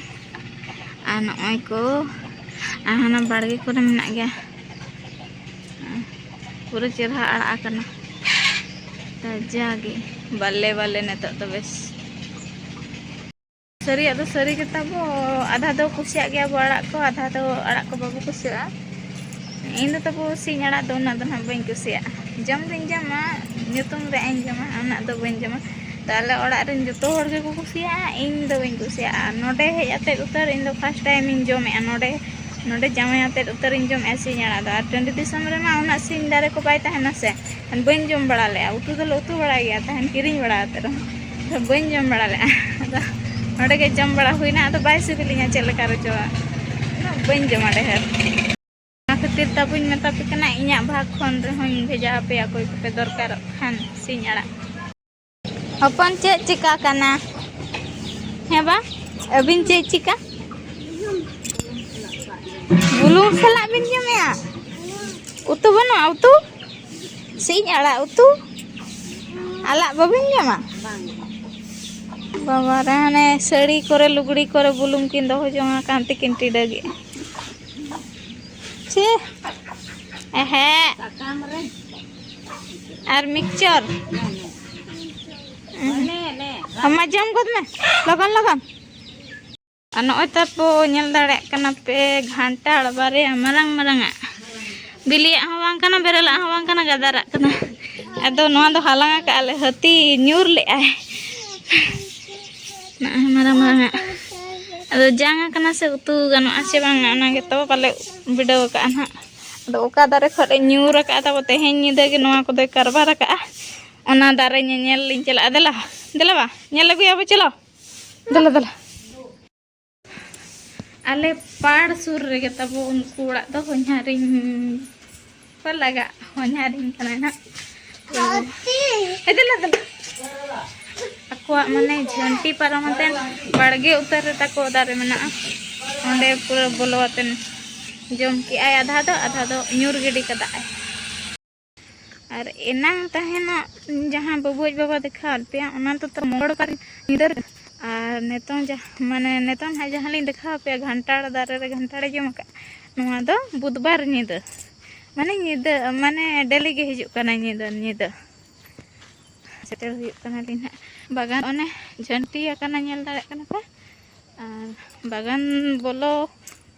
ᱟᱨ ᱱᱚᱜᱼᱚᱭ ᱠᱚ, ᱟᱨ ᱦᱟᱱᱟ ᱵᱟᱲᱜᱮ ᱠᱚᱨᱮ ᱢᱮᱱᱟᱜ ᱜᱮᱭᱟ᱾ ᱯᱩᱨᱟᱹ ᱪᱮᱨᱦᱟ ᱟᱲᱟᱜ ᱟᱠᱟᱱᱟ, ᱛᱟᱡᱟ ᱜᱮ, ᱵᱟᱞᱮ ᱵᱟᱞᱮ ᱱᱤᱛᱚᱜ ᱫᱚ ᱵᱮᱥ᱾ ᱥᱟᱹᱨᱤᱭᱟᱜ ᱫᱚ ᱥᱟᱹᱨᱤ ᱜᱮ ᱛᱟᱵᱚ, ᱟᱫᱷᱟ ᱫᱚ ᱠᱩᱥᱤᱭᱟᱜ ᱜᱮᱭᱟ ᱵᱚ ᱟᱲᱟᱜ ᱠᱚ, ᱟᱫᱷᱟ ᱫᱚ ᱟᱲᱟᱜ ᱠᱚ ᱵᱟᱵᱚ ᱠᱩᱥᱤᱭᱟᱜᱼᱟ᱾ ᱤᱧ ᱫᱚ ᱛᱟᱵᱚ ᱥᱤᱧ ᱟᱲᱟᱜ ᱫᱚ ᱩᱱᱟᱹᱜ ᱫᱚ ᱱᱟᱦᱟᱜ ᱵᱟᱹᱧ ᱠᱩᱥᱤᱭᱟᱜᱼᱟ᱾ ᱡᱚᱢ ᱫᱚᱧ ᱡᱚᱢᱟ, ᱧᱩᱛᱩᱢ ᱨᱮ ᱤᱧ ᱡᱚᱢᱟ, ᱩᱱᱟᱹᱜ ᱫᱚ ᱵᱟᱹᱧ ᱡᱚᱢᱟ᱾ ᱛᱚ ᱟᱞᱮ ᱚᱲᱟᱜ ᱨᱮᱱ ᱡᱚᱛᱚ ᱦᱚᱲ ᱜᱮᱠᱚ ᱠᱩᱥᱤᱭᱟᱜᱼᱟ, ᱤᱧ ᱫᱚ ᱵᱟᱹᱧ ᱠᱩᱥᱤᱭᱟᱜᱼᱟ᱾ ᱱᱚᱰᱮ ᱦᱮᱡ ᱟᱛᱮᱫ ᱩᱛᱟᱹᱨ ᱤᱧ ᱫᱚ ᱯᱷᱟᱥᱴ ᱴᱟᱭᱤᱢ ᱤᱧ ᱡᱚᱢᱮᱜᱼᱟ, ᱱᱚᱰᱮ, ᱱᱚᱰᱮ ᱡᱟᱶᱟᱭ ᱟᱛᱮᱫ ᱩᱛᱟᱹᱨ ᱤᱧ ᱡᱚᱢᱮᱜᱼᱟ ᱥᱤᱧ ᱟᱲᱟᱜ ᱫᱚ᱾ ᱟᱨ ᱴᱟᱺᱰᱤ ᱫᱤᱥᱚᱢ ᱨᱮᱢᱟ ᱩᱱᱟᱹᱜ ᱥᱤᱧ ᱫᱟᱨᱮ ᱠᱚ ᱵᱟᱭ ᱛᱟᱦᱮᱱᱟ ᱥᱮ, ᱵᱟᱹᱧ ᱡᱚᱢ ᱵᱟᱲᱟ ᱞᱮᱜᱼᱟ᱾ ᱩᱛᱩ ᱫᱚᱞᱮ ᱩᱛᱩ ᱵᱟᱲᱟᱭ ᱜᱮᱭᱟ ᱛᱟᱦᱮᱱ, ᱠᱤᱨᱤᱧ ᱵᱟᱲᱟ ᱠᱟᱛᱮᱫ ᱨᱮᱦᱚᱸ, ᱟᱫᱚ ᱵᱟᱹᱧ ᱡᱚᱢ ᱵᱟᱲᱟ ᱞᱮᱜᱼᱟ᱾ ᱟᱫᱚ ᱱᱚᱰᱮ ᱜᱮ ᱡᱚᱢ ᱵᱟᱲᱟ ᱦᱩᱭᱱᱟ, ᱟᱫᱚ ᱵᱟᱭ ᱥᱤᱵᱤᱞᱤᱧᱟ ᱪᱮᱫ ᱞᱮᱠᱟ ᱨᱮᱪᱚ, ᱩᱱᱟᱹᱜ ᱵᱟᱹᱧ ᱡᱚᱢᱟ ᱰᱷᱮᱨ᱾ ᱚᱱᱟ ᱠᱷᱟᱹᱛᱤᱨ ᱛᱟᱵᱚᱧ ᱢᱮᱛᱟ ᱯᱮ ᱠᱟᱱᱟ, ᱤᱧᱟᱹᱜ ᱵᱷᱟᱜᱽ ᱠᱷᱚᱱ ᱨᱮᱦᱚᱸᱧ ᱵᱷᱮᱡᱟ ᱟᱯᱮᱭᱟ, ᱚᱠᱚᱭ ᱠᱚᱯᱮ ᱫᱚᱨᱠᱟᱨᱚᱜ ᱠᱷᱟᱱ ᱥᱤᱧ ᱟᱲᱟᱜ᱾ ᱦᱚᱯᱚᱱ, ᱪᱮᱫ ᱪᱤᱠᱟ ᱠᱟᱱᱟ? ᱦᱮᱸ ᱵᱟ? ᱟᱹᱵᱤᱱ ᱪᱮᱫ ᱪᱤᱠᱟ? ᱵᱩᱞᱩᱝ ᱥᱟᱞᱟᱜ ᱵᱤᱱ ᱡᱚᱢᱮᱜᱼᱟ? ᱩᱛᱩ ᱵᱟᱹᱱᱩᱜᱼᱟ, ᱩᱛᱩ? ᱥᱤᱧ ᱟᱲᱟᱜ ᱩᱛᱩ? ᱟᱲᱟᱜ ᱵᱟᱹᱵᱤᱱ ᱡᱚᱢᱟ? ᱵᱟᱵᱟ ᱨᱮ, ᱦᱟᱱᱮ ᱥᱟᱹᱲᱤ ᱠᱚᱨᱮ, ᱞᱩᱜᱽᱲᱤ ᱠᱚᱨᱮ ᱵᱩᱞᱩᱝ ᱠᱤᱱ ᱫᱚᱦᱚ ᱡᱚᱝ ᱟᱠᱟᱱ ᱛᱮᱠᱤᱱ ᱴᱤᱰᱟᱹᱜᱮᱜᱼᱟ᱾ ᱪᱮ? ᱮᱦᱮᱸ᱾ ᱟᱨ ᱢᱤᱠᱥᱪᱚᱨ? ᱟᱢ ᱢᱟ ᱡᱚᱢ ᱜᱚᱫ ᱢᱮ, ᱞᱚᱜᱚᱱ ᱞᱚᱜᱚᱱ᱾ ᱟᱨ ᱱᱚᱜᱼᱚᱭ ᱛᱟᱨᱯᱚᱨ ᱧᱮᱞ ᱫᱟᱲᱮᱭᱟᱜ ᱠᱟᱱᱟ ᱯᱮ, ᱜᱷᱟᱱᱴᱟᱲ ᱵᱟᱨᱭᱟ ᱢᱟᱨᱟᱝ ᱢᱟᱨᱟᱝ ᱟᱜ᱾ ᱵᱤᱞᱤᱭᱟᱜ ᱦᱚᱸ ᱵᱟᱝ ᱠᱟᱱᱟ, ᱵᱮᱨᱮᱞᱟᱜ ᱦᱚᱸ ᱵᱟᱝ ᱠᱟᱱᱟ, ᱜᱟᱫᱟᱨᱟᱜ ᱠᱟᱱᱟ᱾ ᱟᱫᱚ ᱱᱚᱣᱟ ᱫᱚ ᱦᱟᱞᱟᱝ ᱟᱠᱟᱫᱼᱟ ᱞᱮ, ᱦᱟᱹᱛᱤ ᱧᱩᱨ ᱞᱮᱫᱼᱟᱭ᱾ ᱱᱚᱜᱼᱚᱭ ᱢᱟᱨᱟᱝ ᱢᱟᱨᱟᱝ ᱟᱜ᱾ ᱟᱫᱚ ᱡᱟᱝ ᱟᱠᱟᱱᱟ ᱥᱮ ᱩᱛᱩ ᱜᱟᱱᱚᱜᱼᱟ ᱥᱮ ᱵᱟᱝᱟ, ᱚᱱᱟ ᱜᱮᱛᱚ ᱵᱟᱞᱮ ᱵᱤᱰᱟᱹᱣ ᱟᱠᱟᱫᱼᱟ ᱱᱟᱦᱟᱜ᱾ ᱟᱫᱚ ᱚᱠᱟ ᱫᱟᱨᱮ ᱠᱷᱚᱱ ᱮ ᱧᱩᱨ ᱟᱠᱟᱫᱼᱟ ᱛᱟᱵᱚ, ᱛᱮᱦᱮᱧ ᱧᱤᱫᱟᱹ ᱜᱮ ᱱᱚᱣᱟ ᱠᱚᱫᱚᱭ ᱠᱟᱨᱵᱟᱨ ᱟᱠᱟᱫᱼᱟ, ᱚᱱᱟ ᱫᱟᱨᱮ ᱧᱮᱧᱮᱞ ᱞᱤᱧ ᱪᱟᱞᱟᱜᱼᱟ᱾ ᱫᱮᱞᱟ, ᱫᱮᱞᱟ ᱵᱟ, ᱧᱮᱞ ᱟᱹᱜᱩᱭᱟᱵᱚ, ᱪᱚᱞᱚ᱾ ᱫᱮᱞᱟ, ᱫᱮᱞᱟ᱾ ᱟᱞᱮ ᱯᱟᱲ ᱥᱩᱨ ᱨᱮᱜᱮ ᱛᱟᱵᱚ ᱩᱱᱠᱩ ᱚᱲᱟᱜ ᱫᱚ, ᱦᱚᱧᱦᱟᱨᱤᱧ ᱠᱚ ᱞᱟᱜᱟᱜ, ᱦᱚᱧᱦᱟᱨᱤᱧ ᱠᱟᱱᱟᱭ ᱱᱟᱦᱟᱜ᱾ ᱛᱚ, ᱮ, ᱫᱮᱞᱟ, ᱫᱮᱞᱟ᱾ ᱟᱠᱚᱣᱟᱜ ᱢᱟᱱᱮ ᱡᱷᱟᱹᱱᱴᱤ ᱯᱟᱨᱚᱢ ᱟᱛᱮᱱ ᱵᱟᱲᱜᱮ ᱩᱛᱟᱹᱨ ᱨᱮ ᱛᱟᱠᱚ ᱫᱟᱨᱮ ᱢᱮᱱᱟᱜᱼᱟ᱾ ᱚᱸᱰᱮ ᱯᱩᱨᱟᱹ ᱵᱚᱞᱚ ᱟᱛᱮᱱ ᱡᱚᱢ ᱠᱮᱜᱼᱟᱭ, ᱟᱫᱷᱟ ᱫᱚ, ᱟᱫᱷᱟ ᱫᱚ ᱧᱩᱨ ᱜᱤᱰᱤ ᱠᱟᱫᱟᱭ᱾ ᱟᱨ ᱮᱱᱟᱝ ᱛᱟᱦᱮᱱᱚᱜ ᱡᱟᱦᱟᱸ ᱵᱟᱹᱵᱩ ᱟᱡ ᱵᱟᱵᱟ ᱫᱮᱠᱷᱟᱣ ᱟᱫ ᱯᱮᱭᱟ, ᱚᱱᱟ ᱫᱚ ᱛᱚ ᱢᱚᱝᱜᱚᱞ ᱵᱟᱨ ᱧᱤᱫᱟᱹ ᱨᱮ᱾ ᱟᱨ ᱱᱤᱛᱚᱝ ᱡᱟᱦᱟᱸ, ᱢᱟᱱᱮ ᱱᱤᱛᱚᱝ ᱱᱟᱦᱟᱜ ᱡᱟᱦᱟᱸ ᱞᱤᱧ ᱫᱮᱠᱷᱟᱣ ᱟᱯᱮᱭᱟ, ᱜᱷᱟᱱᱴᱟᱲ ᱫᱟᱨᱮ ᱨᱮ ᱜᱷᱟᱱᱴᱟᱲᱮ ᱡᱚᱢ ᱟᱠᱟᱫ, ᱱᱚᱣᱟ ᱫᱚ ᱵᱩᱫᱷᱵᱟᱨ ᱧᱤᱫᱟᱹ, ᱢᱟᱱᱮ ᱧᱤᱫᱟᱹ, ᱢᱟᱱᱮ ᱰᱮᱞᱤ ᱜᱮ ᱦᱤᱡᱩᱜ ᱠᱟᱱᱟ ᱧᱤᱫᱟᱹ, ᱧᱤᱫᱟᱹ᱾ ᱥᱮᱴᱮᱨ ᱦᱩᱭᱩᱜ ᱠᱟᱱᱟᱞᱤᱧ ᱦᱟᱸᱜ᱾ ᱵᱟᱜᱟᱱ ᱚᱱᱮ ᱡᱷᱟᱹᱱᱴᱤ ᱟᱠᱟᱱᱟ, ᱧᱮᱞ ᱫᱟᱲᱮᱭᱟᱜ ᱠᱟᱱᱟ ᱯᱮ᱾ ᱟᱨ ᱵᱟᱜᱟᱱ ᱵᱚᱞᱚ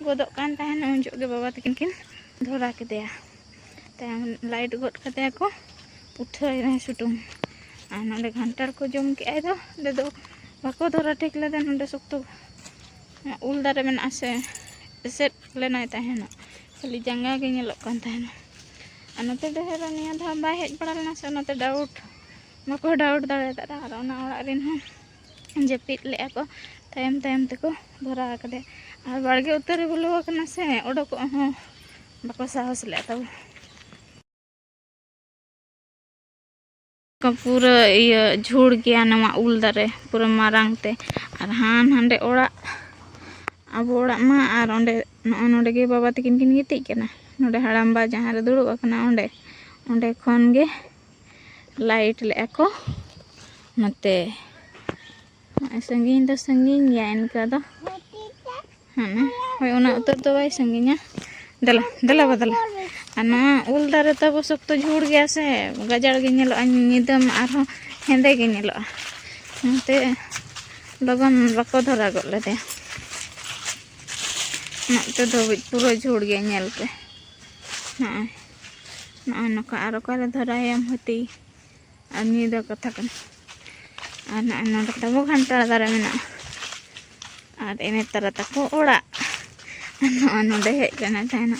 ᱜᱚᱫᱚᱜ ᱠᱟᱱ ᱛᱟᱦᱮᱱ, ᱩᱱ ᱡᱚᱦᱚᱜ ᱜᱮ ᱵᱟᱵᱟ ᱛᱟᱹᱠᱤᱱ ᱠᱤᱱ ᱫᱷᱚᱨᱟ ᱠᱮᱫᱮᱭᱟ᱾ ᱛᱟᱭᱚᱢ ᱞᱟᱭᱤᱴ ᱜᱚᱫ ᱠᱟᱫᱮᱭᱟ ᱠᱚ, ᱩᱴᱷᱟᱹᱣ ᱮᱱᱟᱭ ᱥᱩᱴᱩᱢ᱾ ᱟᱨ ᱱᱚᱰᱮ ᱜᱷᱟᱱᱴᱟᱲ ᱠᱚ ᱡᱚᱢ ᱠᱮᱜᱼᱟᱭ ᱫᱚ, ᱚᱸᱰᱮ ᱫᱚ ᱵᱟᱠᱚ ᱫᱷᱚᱨᱟ ᱴᱷᱤᱠ ᱞᱮᱫᱟ᱾ ᱱᱚᱰᱮ ᱥᱚᱠᱛᱚ ᱩᱞ ᱫᱟᱨᱮ ᱢᱮᱱᱟᱜᱼᱟ ᱥᱮ, ᱮᱥᱮᱫ ᱞᱮᱱᱟᱭ ᱛᱟᱦᱮᱱᱚᱜ, ᱠᱷᱟᱹᱞᱤ ᱡᱟᱸᱜᱟ ᱜᱮ ᱧᱮᱞᱚᱜ ᱠᱟᱱ ᱛᱟᱦᱮᱱᱟ᱾ ᱟᱨ ᱱᱚᱛᱮ ᱫᱚ ᱦᱮᱨᱳ ᱱᱤᱭᱟᱹ ᱫᱷᱟᱣ ᱵᱟᱭ ᱦᱮᱡ ᱵᱟᱲᱟ ᱞᱮᱱᱟ ᱥᱮ, ᱚᱱᱟᱛᱮ ᱰᱟᱣᱩᱴ, ᱵᱟᱠᱚ ᱰᱟᱣᱩᱴ ᱫᱟᱲᱮᱭᱟᱫᱟ᱾ ᱟᱨ ᱚᱱᱟ ᱚᱲᱟᱜ ᱨᱮᱱ ᱦᱚᱸ ᱡᱟᱹᱯᱤᱫ ᱞᱮᱫᱼᱟ ᱠᱚ, ᱛᱟᱭᱚᱢ ᱛᱟᱭᱚᱢ ᱛᱮᱠᱚ ᱫᱷᱚᱨᱟᱣ ᱟᱠᱟᱫᱮᱭᱟ᱾ ᱟᱨ ᱵᱟᱲᱜᱮ ᱩᱛᱟᱹᱨ ᱨᱮ ᱵᱚᱞᱚ ᱟᱠᱟᱱᱟ ᱥᱮ, ᱚᱰᱚᱠᱚᱜ ᱦᱚᱸ ᱵᱟᱠᱚ ᱥᱟᱦᱚᱥ ᱞᱮᱫᱼᱟ ᱛᱟᱵᱚ᱾ ᱯᱩᱨᱟᱹ ᱤᱭᱟᱹ ᱡᱷᱩᱲ ᱜᱮᱭᱟ ᱱᱚᱣᱟ ᱩᱞ ᱫᱟᱨᱮ, ᱯᱩᱨᱟᱹ ᱢᱟᱨᱟᱝ ᱛᱮ᱾ ᱟᱨ ᱦᱟᱱ ᱦᱟᱸᱰᱮ ᱚᱲᱟᱜ, ᱟᱵᱚ ᱚᱲᱟᱜ ᱢᱟ, ᱟᱨ ᱚᱸᱰᱮ, ᱱᱚᱜᱼᱚ ᱱᱚᱰᱮ ᱜᱮ ᱵᱟᱵᱟ ᱛᱟᱹᱠᱤᱱ ᱠᱤᱱ ᱜᱤᱛᱤᱡ ᱠᱟᱱᱟ᱾ ᱱᱚᱰᱮ ᱦᱟᱲᱟᱢᱵᱟ ᱡᱟᱦᱟᱸ ᱨᱮ ᱫᱩᱲᱩᱵ ᱟᱠᱟᱱᱟ, ᱚᱸᱰᱮ, ᱚᱸᱰᱮ ᱠᱷᱚᱱ ᱜᱮ ᱞᱟᱭᱤᱴ ᱞᱮᱫᱼᱟ ᱠᱚ ᱱᱚᱛᱮ᱾ ᱱᱚᱜᱼᱚᱭ ᱥᱟᱺᱜᱤᱧ ᱫᱚ ᱥᱟᱺᱜᱤᱧ ᱜᱮᱭᱟ ᱤᱱᱠᱟᱹ ᱫᱚ, ᱦᱮᱸ, ᱦᱳᱭ, ᱩᱱᱟᱹᱜ ᱩᱛᱟᱹᱨ ᱫᱚ ᱵᱟᱭ ᱥᱟᱺᱜᱤᱧᱟ᱾ ᱫᱮᱞᱟ, ᱫᱮᱞᱟ ᱵᱟ, ᱫᱮᱞᱟ᱾ ᱟᱨ ᱱᱚᱣᱟ ᱩᱞ ᱫᱟᱨᱮ ᱛᱟᱵᱚ ᱥᱚᱠᱛᱚ ᱡᱷᱩᱲ ᱜᱮᱭᱟ ᱥᱮ, ᱜᱟᱡᱟᱲ ᱜᱮ ᱧᱮᱞᱚᱜᱼᱟ, ᱧᱤᱫᱟᱹ ᱢᱟ ᱟᱨᱦᱚᱸ ᱦᱮᱸᱫᱮ ᱜᱮ ᱧᱮᱞᱚᱜᱼᱟ᱾ ᱚᱱᱟᱛᱮ ᱞᱚᱜᱚᱱ ᱵᱟᱠᱚ ᱫᱷᱚᱨᱟ ᱜᱚᱫ ᱞᱮᱫᱮᱭᱟ᱾ ᱱᱚᱛᱮ ᱫᱷᱟᱹᱵᱤᱡ ᱯᱩᱨᱟᱹ ᱡᱷᱩᱲ ᱜᱮ, ᱧᱮᱞ ᱯᱮ᱾ ᱱᱚᱜᱼᱚᱭ, ᱱᱚᱜᱼᱚᱭ ᱱᱚᱝᱠᱟ᱾ ᱟᱨ ᱚᱠᱟᱨᱮ ᱫᱷᱚᱨᱟᱭᱟᱢ ᱦᱟᱹᱛᱤ? ᱟᱨ ᱱᱤᱭᱟᱹ ᱫᱚ ᱠᱟᱛᱷᱟ ᱠᱟᱱᱟ᱾ ᱟᱨ ᱱᱚᱜᱼᱚᱭ ᱱᱚᱰᱮ ᱛᱟᱵᱚ ᱜᱷᱟᱱᱴᱟᱲ ᱫᱟᱨᱮ ᱢᱮᱱᱟᱜᱼᱟ᱾ ᱟᱨ ᱤᱱᱟᱹ ᱛᱟᱨᱟ ᱛᱟᱠᱚ ᱚᱲᱟᱜ᱾ ᱱᱚᱜᱼᱚᱭ ᱱᱚᱰᱮ ᱦᱮᱡ ᱞᱮᱱᱟ ᱛᱟᱦᱮᱱᱟ᱾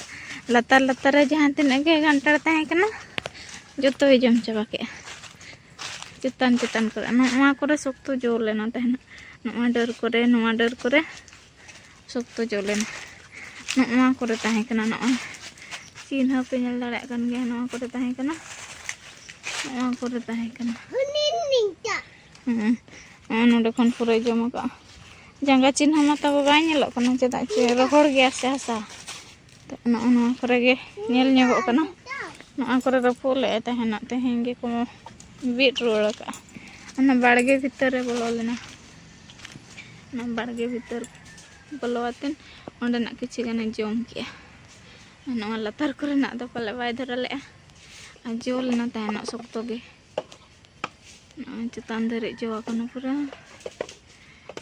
ᱞᱟᱛᱟᱨ ᱞᱟᱛᱟᱨ ᱨᱮ ᱡᱟᱦᱟᱸ ᱛᱤᱱᱟᱹᱜ ᱜᱮ ᱜᱟᱱᱴᱟᱲ ᱛᱟᱦᱮᱸ ᱠᱟᱱᱟ, ᱡᱚᱛᱚᱭ ᱡᱚᱢ ᱪᱟᱵᱟ ᱠᱮᱜᱼᱟ᱾ ᱪᱮᱛᱟᱱ ᱪᱮᱛᱟᱱ ᱠᱚᱨᱮ, ᱱᱚᱜᱼᱚ ᱱᱚᱣᱟ ᱠᱚᱨᱮ ᱥᱚᱠᱛᱚ ᱡᱚ ᱞᱮᱱᱟ ᱛᱟᱦᱮᱱᱟ᱾ ᱱᱚᱜᱼᱚᱭ ᱰᱟᱹᱨ ᱠᱚᱨᱮ, ᱱᱚᱣᱟ ᱰᱟᱹᱨ ᱠᱚᱨᱮ ᱥᱚᱠᱛᱚ ᱡᱚ ᱞᱮᱱᱟ᱾ ᱱᱚᱜᱼᱚ ᱱᱚᱣᱟ ᱠᱚᱨᱮ ᱛᱟᱦᱮᱸ ᱠᱟᱱᱟ, ᱱᱚᱜᱼᱚᱭ ᱪᱤᱱᱦᱟᱹ ᱯᱮ ᱧᱮᱞ ᱫᱟᱲᱮᱭᱟᱜ ᱠᱟᱱ ᱜᱮᱭᱟ, ᱱᱚᱣᱟ ᱠᱚᱨᱮ ᱛᱟᱦᱮᱸ ᱠᱟᱱᱟ, ᱱᱚᱣᱟ ᱠᱚᱨᱮ ᱛᱟᱦᱮᱸ ᱠᱟᱱᱟ᱾ ᱦᱮᱸ, ᱱᱚᱜᱼᱚᱭ ᱱᱚᱰᱮ ᱠᱷᱚᱱ ᱯᱩᱨᱟᱹᱭ ᱡᱚᱢ ᱟᱠᱟᱫᱼᱟ᱾ ᱡᱟᱸᱜᱟ ᱪᱤᱱᱦᱟᱹ ᱢᱟ ᱛᱟᱵᱚ ᱵᱟᱭ ᱧᱮᱞᱚᱜ ᱠᱟᱱᱟ, ᱪᱮᱫᱟᱜ ᱪᱮ ᱨᱚᱦᱚᱲ ᱜᱮᱭᱟ ᱥᱮ ᱦᱟᱥᱟ᱾ ᱛᱚ, ᱱᱚᱜᱼᱚ ᱱᱚᱣᱟ ᱠᱚᱨᱮ ᱜᱮ ᱧᱮᱞ ᱧᱚᱜᱚᱜ ᱠᱟᱱᱟ᱾ ᱱᱚᱣᱟ ᱠᱚᱨᱮ ᱨᱟᱹᱯᱩᱫ ᱞᱮᱫᱼᱟᱭ ᱛᱟᱦᱮᱱᱟ, ᱛᱮᱦᱮᱧ ᱜᱮᱠᱚ ᱵᱤᱫ ᱨᱩᱣᱟᱹᱲ ᱟᱠᱟᱫᱼᱟ᱾ ᱚᱱᱟ ᱵᱟᱲᱜᱮ ᱵᱷᱤᱛᱟᱹᱨ ᱨᱮ ᱵᱚᱞᱚ ᱞᱮᱱᱟ᱾ ᱚᱱᱟ ᱵᱟᱲᱜᱮ ᱵᱷᱤᱛᱟᱹᱨ ᱵᱚᱞᱚ ᱟᱛᱮᱱ ᱚᱸᱰᱮᱱᱟᱜ ᱠᱤᱪᱷᱩ ᱜᱟᱱᱮ ᱡᱚᱢ ᱠᱮᱜᱼᱟ᱾ ᱱᱚᱣᱟ ᱞᱟᱛᱟᱨ ᱠᱚᱨᱮᱱᱟᱜ ᱫᱚ ᱯᱟᱞᱮ ᱵᱟᱭ ᱫᱷᱚᱨᱟ ᱞᱮᱜᱼᱟ᱾ ᱟᱨ ᱡᱚ ᱞᱮᱱᱟ ᱛᱟᱦᱮᱱᱚᱜ ᱥᱚᱠᱛᱚ ᱜᱮ᱾ ᱱᱚᱜᱼᱚᱭ ᱪᱮᱛᱟᱱ ᱫᱷᱟᱹᱨᱤᱡ ᱡᱚ ᱟᱠᱟᱱᱟ ᱯᱩᱨᱟᱹ᱾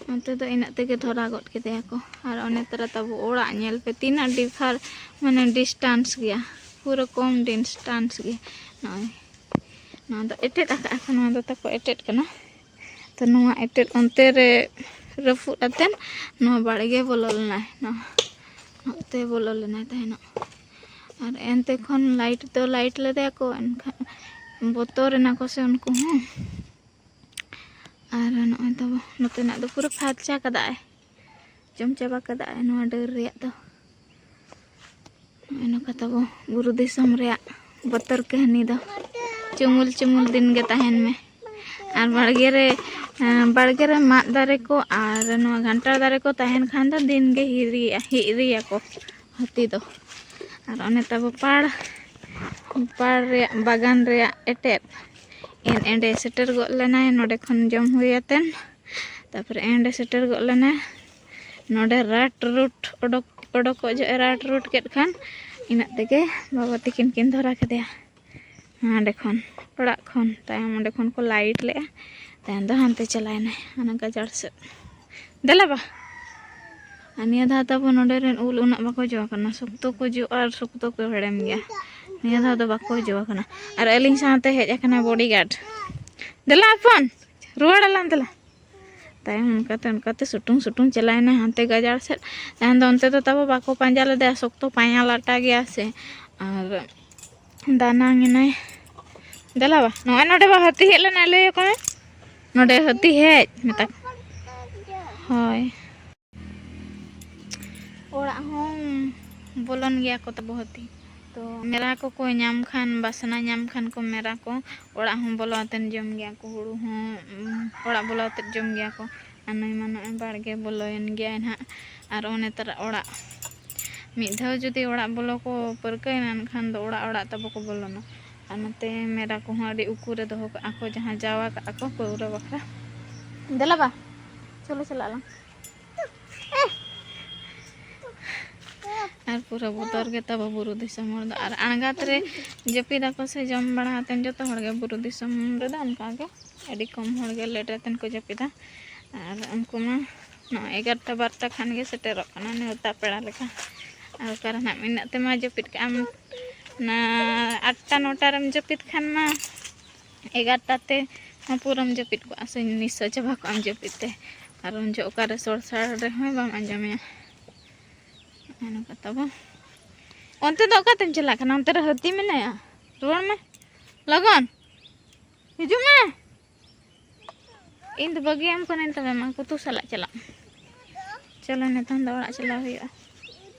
ᱱᱚᱛᱮ ᱫᱚ ᱤᱱᱟᱹᱜ ᱛᱮᱜᱮ ᱫᱷᱚᱨᱟ ᱜᱚᱫ ᱠᱮᱫᱮᱭᱟ ᱠᱚ᱾ ᱟᱨ ᱚᱱᱮ ᱛᱟᱨᱟ ᱛᱟᱵᱚ ᱚᱲᱟᱜ ᱧᱮᱞ ᱯᱮ, ᱛᱤᱱᱟᱹᱜ ᱰᱤᱯᱷᱟᱨ, ᱢᱟᱱᱮ distance ᱜᱮᱭᱟ, ᱯᱩᱨᱟᱹ ᱠᱚᱢ distance ᱜᱮ᱾ ᱱᱚᱜᱼᱚᱭ ᱱᱚᱣᱟ ᱫᱚ ᱮᱴᱮᱫ ᱟᱠᱟᱫᱼᱟ ᱠᱚ, ᱱᱚᱣᱟ ᱫᱚ ᱛᱟᱠᱚ ᱮᱴᱮᱫ ᱠᱟᱱᱟ᱾ ᱛᱚ ᱱᱚᱣᱟ ᱮᱴᱮᱫ ᱚᱱᱛᱮ ᱨᱮ ᱨᱟᱹᱯᱩᱫ ᱟᱛᱮᱱ ᱱᱚᱣᱟ ᱵᱟᱲᱜᱮ ᱵᱚᱞᱚ ᱞᱮᱱᱟᱭ, ᱱᱚᱣᱟ ᱱᱚᱛᱮ ᱵᱚᱞᱚ ᱞᱮᱱᱟᱭ ᱛᱟᱦᱮᱱᱚᱜ᱾ ᱟᱨ ᱮᱱᱛᱮ ᱠᱷᱚᱱ light ᱫᱚ light ᱞᱮᱫᱮᱭᱟ ᱠᱚ, ᱮᱱᱠᱷᱟᱱ ᱵᱚᱛᱚᱨ ᱮᱱᱟ ᱠᱚ ᱥᱮ ᱩᱱᱠᱩ ᱦᱚᱸ᱾ ᱟᱨ ᱱᱚᱜᱼᱚᱭ ᱛᱟᱵᱚ ᱱᱚᱛᱮᱱᱟᱜ ᱫᱚ ᱯᱩᱨᱟᱹ ᱯᱷᱟᱨᱪᱟ ᱠᱟᱫᱟᱭ, ᱡᱚᱢ ᱪᱟᱵᱟ ᱠᱟᱫᱟᱭ ᱱᱚᱣᱟ ᱰᱟᱹᱨ ᱨᱮᱭᱟᱜ ᱫᱚ᱾ ᱱᱚᱜᱼᱚᱭ ᱱᱚᱝᱠᱟ ᱛᱟᱵᱚ ᱵᱩᱨᱩ ᱫᱤᱥᱚᱢ ᱨᱮᱭᱟᱜ ᱵᱚᱛᱚᱨ ᱠᱟᱹᱦᱱᱤ ᱫᱚ᱾ ᱪᱩᱢᱩᱞ ᱪᱩᱢᱩᱞ ᱫᱤᱱ ᱜᱮ ᱛᱟᱦᱮᱱ ᱢᱮ᱾ ᱟᱨ ᱵᱟᱲᱜᱮ ᱨᱮ, ᱮᱸ, ᱵᱟᱲᱜᱮ ᱨᱮ ᱢᱟᱫ ᱫᱟᱨᱮ ᱠᱚ ᱟᱨ ᱱᱚᱣᱟ ᱜᱷᱟᱱᱴᱟᱲ ᱫᱟᱨᱮ ᱠᱚ ᱛᱟᱦᱮᱱ ᱠᱷᱟᱱ ᱫᱚ ᱫᱤᱱ ᱜᱮ ᱦᱤᱨᱤᱭᱟ, ᱦᱤᱨᱤᱭᱟᱠᱚ ᱦᱟᱹᱛᱤ ᱫᱚ᱾ ᱟᱨ ᱚᱱᱮ ᱛᱟᱵᱚ ᱯᱟᱲ, ᱯᱟᱲ ᱨᱮᱭᱟᱜ ᱵᱟᱜᱟᱱ ᱨᱮᱭᱟᱜ ᱮᱴᱮᱫ᱾ ᱮᱱ ᱮᱸᱰᱮ ᱥᱮᱴᱮᱨ ᱜᱚᱫ ᱞᱮᱱᱟᱭ, ᱱᱚᱰᱮ ᱠᱷᱚᱱ ᱡᱚᱢ ᱦᱩᱭ ᱟᱛᱮᱱ᱾ ᱛᱟᱨᱯᱚᱨᱮ ᱮᱸᱰᱮ ᱥᱮᱴᱮᱨ ᱜᱚᱫ ᱞᱮᱱᱟᱭ᱾ ᱱᱚᱰᱮ ᱨᱟᱴ ᱨᱩᱴ ᱚᱰᱚᱠ, ᱚᱰᱚᱠᱚᱜ ᱡᱚᱦᱚᱜ ᱮ ᱨᱟᱴ ᱨᱩᱴ ᱠᱮᱫ ᱠᱷᱟᱱ, ᱤᱱᱟᱹᱜ ᱛᱮᱜᱮ ᱵᱟᱵᱟ ᱛᱤᱠᱤᱱ ᱠᱤᱱ ᱫᱷᱚᱨᱟ ᱠᱮᱫᱮᱭᱟ᱾ ᱦᱟᱸᱰᱮ ᱠᱷᱚᱱ, ᱚᱲᱟᱜ ᱠᱷᱚᱱ ᱛᱟᱭᱚᱢ ᱚᱸᱰᱮ ᱠᱷᱚᱱ ᱠᱚ light ᱞᱮᱜᱼᱟ᱾ ᱛᱟᱭᱚᱢ ᱫᱚ ᱦᱟᱱᱛᱮ ᱪᱟᱞᱟᱣᱮᱱᱟᱭ, ᱦᱟᱱᱟ ᱜᱟᱡᱟᱲ ᱥᱮᱫ᱾ ᱫᱮᱞᱟ ᱵᱟ᱾ ᱟᱨ ᱱᱤᱭᱟᱹ ᱫᱷᱟᱣ ᱛᱟᱵᱚ ᱱᱚᱰᱮ ᱨᱮᱱ ᱩᱞ ᱩᱱᱟᱹᱜ ᱵᱟᱠᱚ ᱡᱚ ᱟᱠᱟᱱᱟ, ᱥᱚᱠᱛᱚ ᱠᱚ ᱡᱚᱜᱼᱟ ᱟᱨ ᱥᱚᱠᱛᱚ ᱠᱚ ᱦᱮᱲᱮᱢ ᱜᱮᱭᱟ᱾ ᱱᱤᱭᱟᱹ ᱫᱷᱟᱣ ᱫᱚ ᱵᱟᱠᱚ ᱡᱚ ᱟᱠᱟᱱᱟ᱾ ᱟᱨ ᱟᱹᱞᱤᱧ ᱥᱟᱶᱛᱮ ᱦᱮᱡ ᱟᱠᱟᱱᱟ bodyguard᱾ ᱫᱮᱞᱟ ᱦᱚᱯᱚᱱ, ᱨᱩᱣᱟᱹᱲ ᱟᱞᱟᱝ ᱫᱮᱞᱟ᱾ ᱛᱟᱭᱚᱢ ᱚᱱᱠᱟᱛᱮ ᱚᱱᱠᱟᱛᱮ ᱥᱩᱴᱩᱝ ᱥᱩᱴᱩᱝ ᱪᱟᱞᱟᱣᱮᱱᱟᱭ ᱦᱟᱱᱛᱮ ᱜᱟᱡᱟᱲ ᱥᱮᱫ᱾ ᱛᱟᱭᱚᱢ ᱫᱚ ᱚᱱᱛᱮ ᱫᱚ ᱛᱟᱵᱚ ᱵᱟᱠᱚ ᱯᱟᱸᱡᱟ ᱞᱮᱫᱮᱭᱟ, ᱥᱚᱠᱛᱚ ᱯᱟᱸᱡᱟ ᱞᱟᱴᱟ ᱜᱮᱭᱟ ᱥᱮ᱾ ᱟᱨ ᱫᱟᱱᱟᱝ ᱮᱱᱟᱭ᱾ ᱫᱮᱞᱟ ᱵᱟ, ᱱᱚᱜᱼᱚᱭ ᱱᱚᱰᱮ ᱵᱟ ᱦᱟᱹᱛᱤ ᱦᱮᱡ ᱞᱮᱱᱟᱭ, ᱞᱟᱹᱭ ᱟᱠᱚ ᱢᱮ᱾ ᱱᱚᱰᱮ ᱦᱟᱹᱛᱤ ᱦᱮᱡ ᱢᱮᱛᱟ ᱠᱚ᱾ ᱦᱳᱭ᱾ ᱚᱲᱟᱜ ᱦᱚᱸ ᱵᱚᱞᱚᱱ ᱜᱮᱭᱟ ᱠᱚ ᱛᱟᱵᱚ ᱦᱟᱹᱛᱤ᱾ ᱛᱚ ᱢᱮᱨᱟ ᱠᱚᱠᱚ ᱧᱟᱢ ᱠᱷᱟᱱ, ᱵᱟᱥᱱᱟ ᱧᱟᱢ ᱠᱷᱟᱱ ᱠᱚ ᱢᱮᱨᱟ ᱠᱚ, ᱚᱲᱟᱜ ᱦᱚᱸ ᱵᱚᱞᱚ ᱟᱛᱮᱱ ᱡᱚᱢ ᱜᱮᱭᱟ ᱠᱚ, ᱦᱩᱲᱩ ᱦᱚᱸ, ᱩᱢ, ᱚᱲᱟᱜ ᱵᱚᱞᱚ ᱟᱛᱮᱫ ᱡᱚᱢ ᱜᱮᱭᱟ ᱠᱚ᱾ ᱟᱨ ᱱᱩᱭ ᱢᱟ ᱱᱚᱜᱼᱚᱭ ᱵᱟᱲᱜᱮ ᱵᱚᱞᱚᱭᱮᱱ ᱜᱮᱭᱟᱭ ᱱᱟᱦᱟᱜ᱾ ᱟᱨ ᱚᱱᱮ ᱛᱟᱨᱟ ᱚᱲᱟᱜ, ᱢᱤᱫ ᱫᱷᱟᱣ ᱡᱩᱫᱤ ᱚᱲᱟᱜ ᱵᱚᱞᱚ ᱠᱚ ᱯᱟᱹᱨᱠᱟᱹᱣᱮᱱᱟ, ᱮᱱᱠᱷᱟᱱ ᱫᱚ ᱚᱲᱟᱜ ᱚᱲᱟᱜ ᱛᱟᱵᱚ ᱠᱚ ᱵᱚᱞᱚᱱᱟ᱾ ᱟᱨ ᱱᱚᱛᱮ ᱢᱮᱨᱟ ᱠᱚᱦᱚᱸ ᱟᱹᱰᱤ ᱩᱠᱩ ᱨᱮ ᱫᱚᱦᱚ ᱠᱟᱜᱼᱟ ᱠᱚ, ᱡᱟᱦᱟᱸ ᱡᱟᱣᱟ ᱠᱟᱜᱼᱟ ᱠᱚ ᱯᱟᱹᱣᱨᱟᱹ ᱵᱟᱠᱷᱨᱟ᱾ ᱫᱮᱞᱟ ᱵᱟ, ᱪᱚᱞᱚ ᱪᱟᱞᱟᱜ ᱟᱞᱟᱝ᱾ ᱟᱨ ᱯᱩᱨᱟᱹ ᱵᱚᱛᱚᱨ ᱜᱮ ᱛᱟᱵᱚ ᱵᱩᱨᱩ ᱫᱤᱥᱚᱢ ᱦᱚᱲ ᱫᱚ᱾ ᱟᱨ ᱟᱬᱜᱟᱛ ᱨᱮ ᱡᱟᱹᱯᱤᱫᱟᱠᱚ ᱥᱮ ᱡᱚᱢ ᱵᱟᱲᱟ ᱠᱟᱛᱮᱫ ᱡᱚᱛᱚ ᱦᱚᱲ ᱜᱮ ᱵᱩᱨᱩ ᱫᱤᱥᱚᱢ ᱨᱮᱫᱚ ᱚᱱᱠᱟ ᱜᱮ᱾ ᱟᱹᱰᱤ ᱠᱚᱢ ᱦᱚᱲ ᱜᱮ ᱞᱮᱴ ᱠᱟᱛᱮᱫ ᱠᱚ ᱡᱟᱹᱯᱤᱫᱟ᱾ ᱟᱨ ᱩᱱᱠᱩ ᱢᱟ ᱱᱚᱜᱼᱚᱭ ᱮᱜᱟᱨᱚᱴᱟ ᱵᱟᱨᱚᱴᱟ ᱠᱷᱟᱱ ᱜᱮ ᱥᱮᱴᱮᱨᱚᱜ ᱠᱟᱱᱟ ᱱᱮᱣᱛᱟ ᱯᱮᱲᱟ ᱞᱮᱠᱟ᱾ ᱟᱨ ᱚᱠᱟ ᱨᱮ ᱱᱟᱜ ᱢᱮᱱᱟᱜ ᱛᱮᱢᱟ ᱡᱟᱹᱯᱤᱫ ᱠᱟᱜ ᱟᱢ, ᱚᱱᱟ ᱟᱴᱴᱟ ᱱᱚᱴᱟ ᱨᱮᱢ ᱡᱟᱹᱯᱤᱫ ᱠᱷᱟᱱ ᱢᱟ ᱮᱜᱟᱨᱚᱴᱟ ᱛᱮ ᱯᱩᱨᱟᱹᱢ ᱡᱟᱹᱯᱤᱫ ᱠᱚᱜᱼᱟ ᱥᱮ ᱱᱤᱥᱟᱹ ᱪᱟᱵᱟ ᱠᱚᱜᱼᱟᱢ ᱡᱟᱹᱯᱤᱫ ᱛᱮ᱾ ᱟᱨ ᱩᱱ ᱡᱚᱦᱚᱜ ᱚᱠᱟᱨᱮ ᱥᱚᱲᱥᱟᱲ ᱨᱮᱦᱚᱸ ᱵᱟᱢ ᱟᱸᱡᱚᱢᱮᱭᱟ᱾ ᱱᱚᱜᱼᱚ ᱱᱚᱝᱠᱟ ᱛᱟᱵᱚ᱾ ᱚᱱᱛᱮ ᱫᱚ ᱚᱠᱟᱛᱮᱢ ᱪᱟᱞᱟᱜ ᱠᱟᱱᱟ? ᱚᱱᱛᱮ ᱨᱮ ᱦᱟᱹᱛᱤ ᱢᱮᱱᱟᱭᱟ᱾ ᱨᱩᱣᱟᱹᱲ ᱢᱮ ᱞᱚᱜᱚᱱ, ᱦᱤᱡᱩᱜ ᱢᱮ᱾ ᱤᱧ ᱫᱚ ᱵᱟᱹᱜᱤᱭᱟᱢ ᱠᱟᱹᱱᱟᱹᱧ, ᱛᱚᱵᱮ ᱢᱟ ᱠᱩᱛᱩ ᱥᱟᱞᱟᱜ ᱪᱟᱞᱟᱜ ᱢᱮ᱾ ᱪᱚᱞᱚ ᱱᱤᱛᱚᱝ ᱫᱚ ᱚᱲᱟᱜ ᱪᱟᱞᱟᱣ ᱦᱩᱭᱩᱜᱼᱟ᱾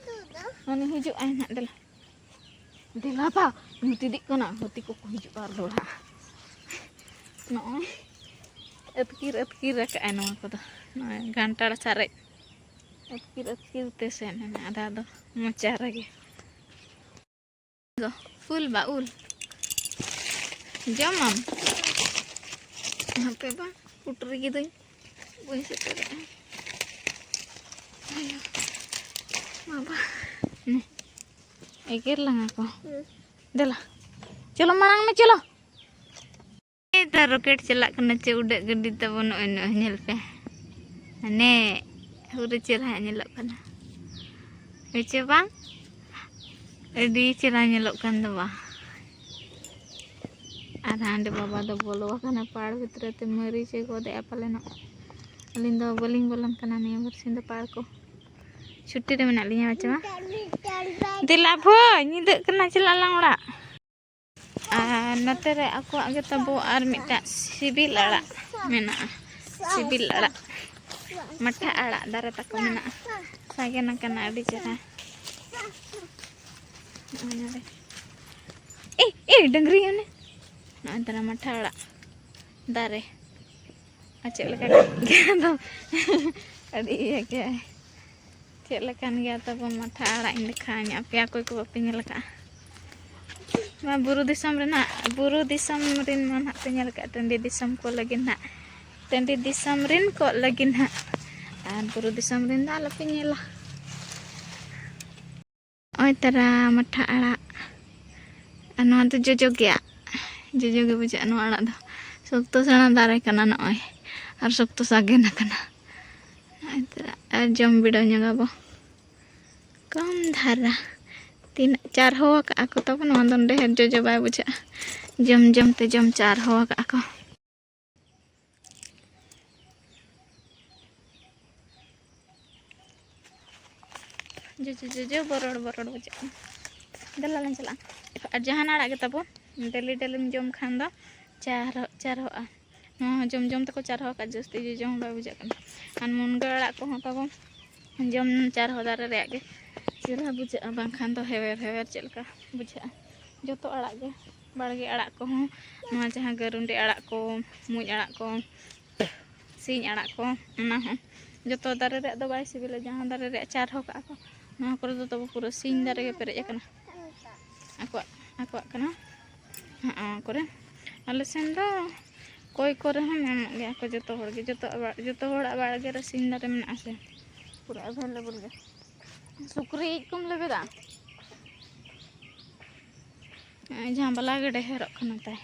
ᱩᱱᱤ ᱦᱤᱡᱩᱜ ᱟᱭ ᱱᱟᱦᱟᱜ, ᱫᱮᱞᱟ᱾ ᱫᱮᱞᱟ ᱵᱟ, ᱧᱩᱛ ᱤᱫᱤᱜ ᱠᱟᱱᱟ, ᱦᱟᱹᱛᱤ ᱠᱚᱠᱚ ᱦᱤᱡᱩᱜᱼᱟ ᱟᱨ ᱫᱚᱦᱲᱟ᱾ ᱱᱚᱜᱼᱚᱭ ᱟᱹᱛᱠᱤᱨ ᱟᱹᱛᱠᱤᱨ ᱟᱠᱟᱫᱼᱟᱭ ᱱᱚᱣᱟ ᱠᱚᱫᱚ, ᱱᱚᱜᱼᱚᱭ ᱜᱷᱟᱱᱴᱟᱲ ᱥᱟᱨᱮᱡ ᱟᱹᱛᱠᱤᱨ ᱟᱹᱛᱠᱤᱨ ᱛᱮ ᱥᱮᱱ ᱮᱱᱟ, ᱟᱫᱷᱟ ᱫᱚ ᱢᱚᱪᱟ ᱨᱮᱜᱮ᱾ ᱫᱚ ᱩᱞ ᱵᱟ ᱩᱞ ᱡᱚᱢᱟᱢ? ᱦᱟᱯᱮ ᱵᱟ, ᱯᱩᱴᱩᱨ ᱠᱤᱫᱟᱹᱧ, ᱵᱟᱹᱧ ᱥᱮᱴᱮᱨᱮᱜᱼᱟ᱾ ᱟᱭᱳ, ᱵᱟᱵᱟ, ᱱᱮ, ᱮᱜᱮᱨ ᱞᱟᱝᱟ ᱠᱚ᱾ ᱫᱮᱞᱟ, ᱪᱚᱞᱚ ᱢᱟᱲᱟᱝ ᱢᱮ, ᱪᱚᱞᱚ᱾ ᱱᱮᱛᱟᱨ ᱨᱚᱠᱮᱴ ᱪᱟᱞᱟᱜ ᱠᱟᱱᱟ ᱪᱮ ᱩᱰᱟᱹᱜ ᱜᱟᱹᱰᱤ ᱛᱟᱵᱚ, ᱱᱚᱜᱼᱚᱭ ᱱᱚᱜᱼᱚᱭ ᱧᱮᱞ ᱯᱮ᱾ ᱦᱟᱱᱮ ᱯᱩᱨᱟᱹ ᱪᱮᱦᱨᱟ ᱧᱮᱞᱚᱜ ᱠᱟᱱᱟ, ᱦᱮᱸ ᱪᱮ ᱵᱟᱝ? ᱟᱹᱰᱤ ᱪᱮᱦᱨᱟ ᱧᱮᱞᱚᱜ ᱠᱟᱱ ᱫᱚ ᱵᱟ᱾ ᱟᱨ ᱦᱟᱸᱰᱮ ᱵᱟᱵᱟ ᱫᱚ ᱵᱚᱞᱚ ᱟᱠᱟᱱᱟ ᱯᱟᱲ ᱵᱷᱤᱛᱨᱤ ᱛᱮ, ᱢᱟᱹᱨᱤᱪ ᱮ ᱜᱚᱫᱮᱜᱼᱟ ᱯᱟᱞᱮᱱᱚᱜ᱾ ᱟᱹᱞᱤᱧ ᱫᱚ ᱵᱟᱹᱞᱤᱧ ᱵᱚᱞᱚᱱ ᱠᱟᱱᱟ ᱱᱤᱭᱟᱹ ᱵᱟᱨ ᱥᱤᱧ ᱫᱚ ᱯᱟᱨᱠ ᱠᱚ᱾ ᱪᱷᱩᱴᱤ ᱨᱮ ᱢᱮᱱᱟᱜ ᱞᱤᱧᱟ, ᱵᱟᱪᱮ ᱢᱟ? ᱫᱮᱞᱟ ᱵᱷᱟᱹᱭ, ᱧᱤᱫᱟᱹᱜ ᱠᱟᱱᱟ, ᱪᱟᱞᱟᱜ ᱟᱞᱟᱝ ᱚᱲᱟᱜ᱾ ᱟᱨ ᱱᱚᱛᱮ ᱨᱮ ᱟᱠᱚᱣᱟᱜ ᱜᱮ ᱛᱟᱵᱚ ᱟᱨ ᱢᱤᱫᱴᱟᱝ ᱥᱤᱵᱤᱞ ᱟᱲᱟᱜ ᱢᱮᱱᱟᱜᱼᱟ᱾ ᱥᱤᱵᱤᱞ ᱟᱲᱟᱜ, ᱢᱟᱴᱷᱟ ᱟᱲᱟᱜ ᱫᱟᱨᱮ ᱛᱟᱠᱚ ᱢᱮᱱᱟᱜᱼᱟ᱾ ᱥᱟᱜᱮᱱ ᱟᱠᱟᱱᱟ ᱟᱹᱰᱤ ᱪᱮᱦᱨᱟ᱾ ᱱᱚᱜᱼᱚᱭ ᱱᱚᱰᱮ᱾ ᱮ, ᱮ, ᱰᱟᱹᱝᱨᱤ ᱚᱱᱮ᱾ ᱱᱚᱜᱼᱚᱭ ᱛᱟᱨᱟ ᱢᱟᱴᱷᱟ ᱟᱲᱟᱜ ᱫᱟᱨᱮ᱾ ᱟᱨ ᱪᱮᱫ ᱞᱮᱠᱟ ᱜᱮ ᱫᱚ ᱟᱹᱰᱤ ᱤᱭᱟᱹ ᱜᱮ᱾ ᱪᱮᱫ ᱞᱮᱠᱟᱱ ᱜᱮᱭᱟ ᱛᱟᱵᱚ ᱢᱟᱴᱷᱟ ᱟᱲᱟᱜ? ᱤᱧ ᱫᱮᱠᱷᱟᱣᱟᱹᱧ ᱟᱯᱮᱭᱟ, ᱚᱠᱚᱭ ᱠᱚ ᱵᱟᱯᱮ ᱧᱮᱞ ᱟᱠᱟᱫᱼᱟ᱾ ᱱᱚᱣᱟ ᱵᱩᱨᱩ ᱫᱤᱥᱚᱢ ᱨᱮᱱᱟᱜ, ᱵᱩᱨᱩ ᱫᱤᱥᱚᱢ ᱨᱮᱱ ᱢᱟ ᱱᱟᱦᱟᱜ ᱯᱮ ᱧᱮᱞ ᱟᱠᱟᱫ, ᱴᱟᱺᱰᱤ ᱫᱤᱥᱚᱢ ᱠᱚ ᱞᱟᱹᱜᱤᱫ ᱱᱟᱦᱟᱜ, ᱴᱟᱺᱰᱤ ᱫᱤᱥᱚᱢ ᱨᱮᱱ ᱠᱚ ᱞᱟᱹᱜᱤᱫ ᱱᱟᱦᱟᱜ, ᱟᱨ ᱵᱩᱨᱩ ᱫᱤᱥᱚᱢ ᱨᱮᱱ ᱫᱚ ᱟᱞᱚᱯᱮ ᱧᱮᱞᱟ᱾ ᱱᱚᱜᱼᱚᱭ ᱛᱟᱨᱟ ᱢᱟᱴᱷᱟ ᱟᱲᱟᱜ, ᱟᱨ ᱱᱚᱣᱟ ᱫᱚ ᱡᱚᱡᱚ ᱜᱮᱭᱟ, ᱡᱚᱡᱚ ᱜᱮ ᱵᱩᱡᱷᱟᱹᱜᱼᱟ ᱱᱚᱣᱟ ᱟᱲᱟᱜ ᱫᱚ᱾ ᱥᱚᱠᱛᱚ ᱥᱮᱬᱟ ᱫᱟᱨᱮ ᱠᱟᱱᱟ ᱱᱚᱜᱼᱚᱭ, ᱟᱨ ᱥᱚᱠᱛᱚ ᱥᱟᱜᱮᱱ ᱟᱠᱟᱱᱟ᱾ ᱱᱚᱜᱼᱚᱭ ᱛᱟᱨᱟ, ᱟᱨ ᱡᱚᱢ ᱵᱤᱰᱟᱹᱣ ᱧᱚᱜᱟᱵᱚ᱾ ᱠᱚᱢ ᱫᱷᱟᱨᱟ᱾ ᱛᱤᱱᱟᱹᱜ ᱪᱟᱨᱦᱚ ᱟᱠᱟᱫᱼᱟ ᱠᱚ ᱛᱟᱵᱚᱱ, ᱱᱚᱣᱟ ᱫᱚ ᱰᱷᱮᱨ ᱡᱚᱡᱚ ᱵᱟᱭ ᱵᱩᱡᱷᱟᱹᱜᱼᱟ᱾ ᱡᱚᱢ ᱡᱚᱢ ᱛᱮ ᱡᱚᱢ ᱪᱟᱨᱦᱚ ᱟᱠᱟᱫᱼᱟ ᱠᱚ᱾ ᱡᱚᱡᱚ, ᱡᱚᱡᱚ ᱵᱚᱨᱚᱲ, ᱵᱚᱨᱚᱲ ᱵᱩᱡᱷᱟᱹᱜ ᱠᱟᱱᱟ᱾ ᱫᱮᱞᱟ ᱞᱟᱝ ᱪᱟᱞᱟᱜᱼᱟ᱾ ᱟᱨ ᱡᱟᱦᱟᱱ ᱟᱲᱟᱜ ᱜᱮ ᱛᱟᱵᱚ, ᱰᱮᱞᱤ ᱰᱮᱞᱤᱢ ᱡᱚᱢ ᱠᱷᱟᱱ ᱫᱚ ᱪᱟᱨᱦᱚ-, ᱪᱟᱨᱦᱚᱜᱼᱟ᱾ ᱱᱚᱣᱟ ᱦᱚᱸ ᱡᱚᱢ ᱡᱚᱢ ᱛᱮᱠᱚ ᱪᱟᱨᱦᱚ ᱟᱠᱟᱫ, ᱡᱟᱹᱥᱛᱤ ᱡᱚᱡᱚ ᱦᱚᱸ ᱵᱟᱭ ᱵᱩᱡᱷᱟᱹᱜ ᱠᱟᱱᱟ᱾ ᱟᱨ ᱢᱩᱱᱜᱟᱹ ᱟᱲᱟᱜ ᱠᱚᱦᱚᱸ ᱛᱟᱵᱚ ᱡᱚᱢ ᱪᱟᱨᱦᱚ ᱫᱟᱨᱮ ᱨᱮᱭᱟᱜ ᱜᱮ ᱪᱮᱦᱨᱟ ᱵᱩᱡᱷᱟᱹᱜᱼᱟ, ᱵᱟᱝᱠᱷᱟᱱ ᱫᱚ ᱦᱮᱣᱮᱨ ᱦᱮᱣᱮᱨ ᱪᱮᱫ ᱞᱮᱠᱟ ᱵᱩᱡᱷᱟᱹᱜᱼᱟ᱾ ᱡᱚᱛᱚ ᱟᱲᱟᱜ ᱜᱮ, ᱵᱟᱲᱜᱮ ᱟᱲᱟᱜ ᱠᱚᱦᱚᱸ, ᱱᱚᱣᱟ ᱡᱟᱦᱟᱸ ᱜᱟᱹᱨᱩᱱᱰᱤ ᱟᱲᱟᱜ ᱠᱚ, ᱢᱩᱸᱡ ᱟᱲᱟᱜ ᱠᱚ, ᱥᱤᱧ ᱟᱲᱟᱜ ᱠᱚ, ᱚᱱᱟ ᱦᱚᱸ ᱡᱚᱛᱚ ᱫᱟᱨᱮ ᱨᱮᱭᱟᱜ ᱫᱚ ᱵᱟᱭ ᱥᱤᱵᱤᱞᱟ, ᱡᱟᱦᱟᱸ ᱫᱟᱨᱮ ᱨᱮᱭᱟᱜ ᱪᱟᱨᱦᱚ ᱠᱟᱜᱼᱟ ᱠᱚ, ᱱᱚᱣᱟ ᱠᱚᱨᱮ ᱫᱚ ᱛᱟᱵᱚ ᱯᱩᱨᱟᱹ ᱥᱤᱧ ᱫᱟᱨᱮ ᱜᱮ ᱯᱮᱨᱮᱡ ᱟᱠᱟᱱᱟ᱾ ᱟᱠᱚᱣᱟᱜ, ᱟᱠᱚᱣᱟᱜ ᱠᱟᱱᱟ᱾ ᱦᱚᱸᱜᱼᱚ ᱠᱚᱨᱮ, ᱟᱞᱮ ᱥᱮᱱ ᱫᱚ ᱠᱚᱭ ᱠᱚᱨᱮ ᱦᱚᱸ ᱧᱟᱢᱚᱜ ᱜᱮᱭᱟ ᱠᱚ ᱡᱚᱛᱚ ᱦᱚᱲ ᱜᱮ, ᱡᱚᱛᱚ ᱟᱵᱟᱨ, ᱡᱚᱛᱚ ᱦᱚᱲᱟᱜ ᱵᱟᱲᱜᱮ ᱨᱮ ᱥᱤᱧ ᱫᱟᱨᱮ ᱢᱮᱱᱟᱜᱼᱟ ᱥᱮ, ᱯᱩᱨᱟᱹ available ᱜᱮ᱾ ᱥᱩᱠᱨᱤ ᱤᱡ ᱠᱚᱢ ᱞᱮᱵᱮᱫᱟ? ᱱᱚᱜᱼᱚᱭ ᱡᱟᱦᱟᱸ ᱵᱟᱞᱟ ᱜᱮ ᱰᱷᱮᱨᱚᱜ ᱠᱟᱱᱟ ᱛᱟᱭ᱾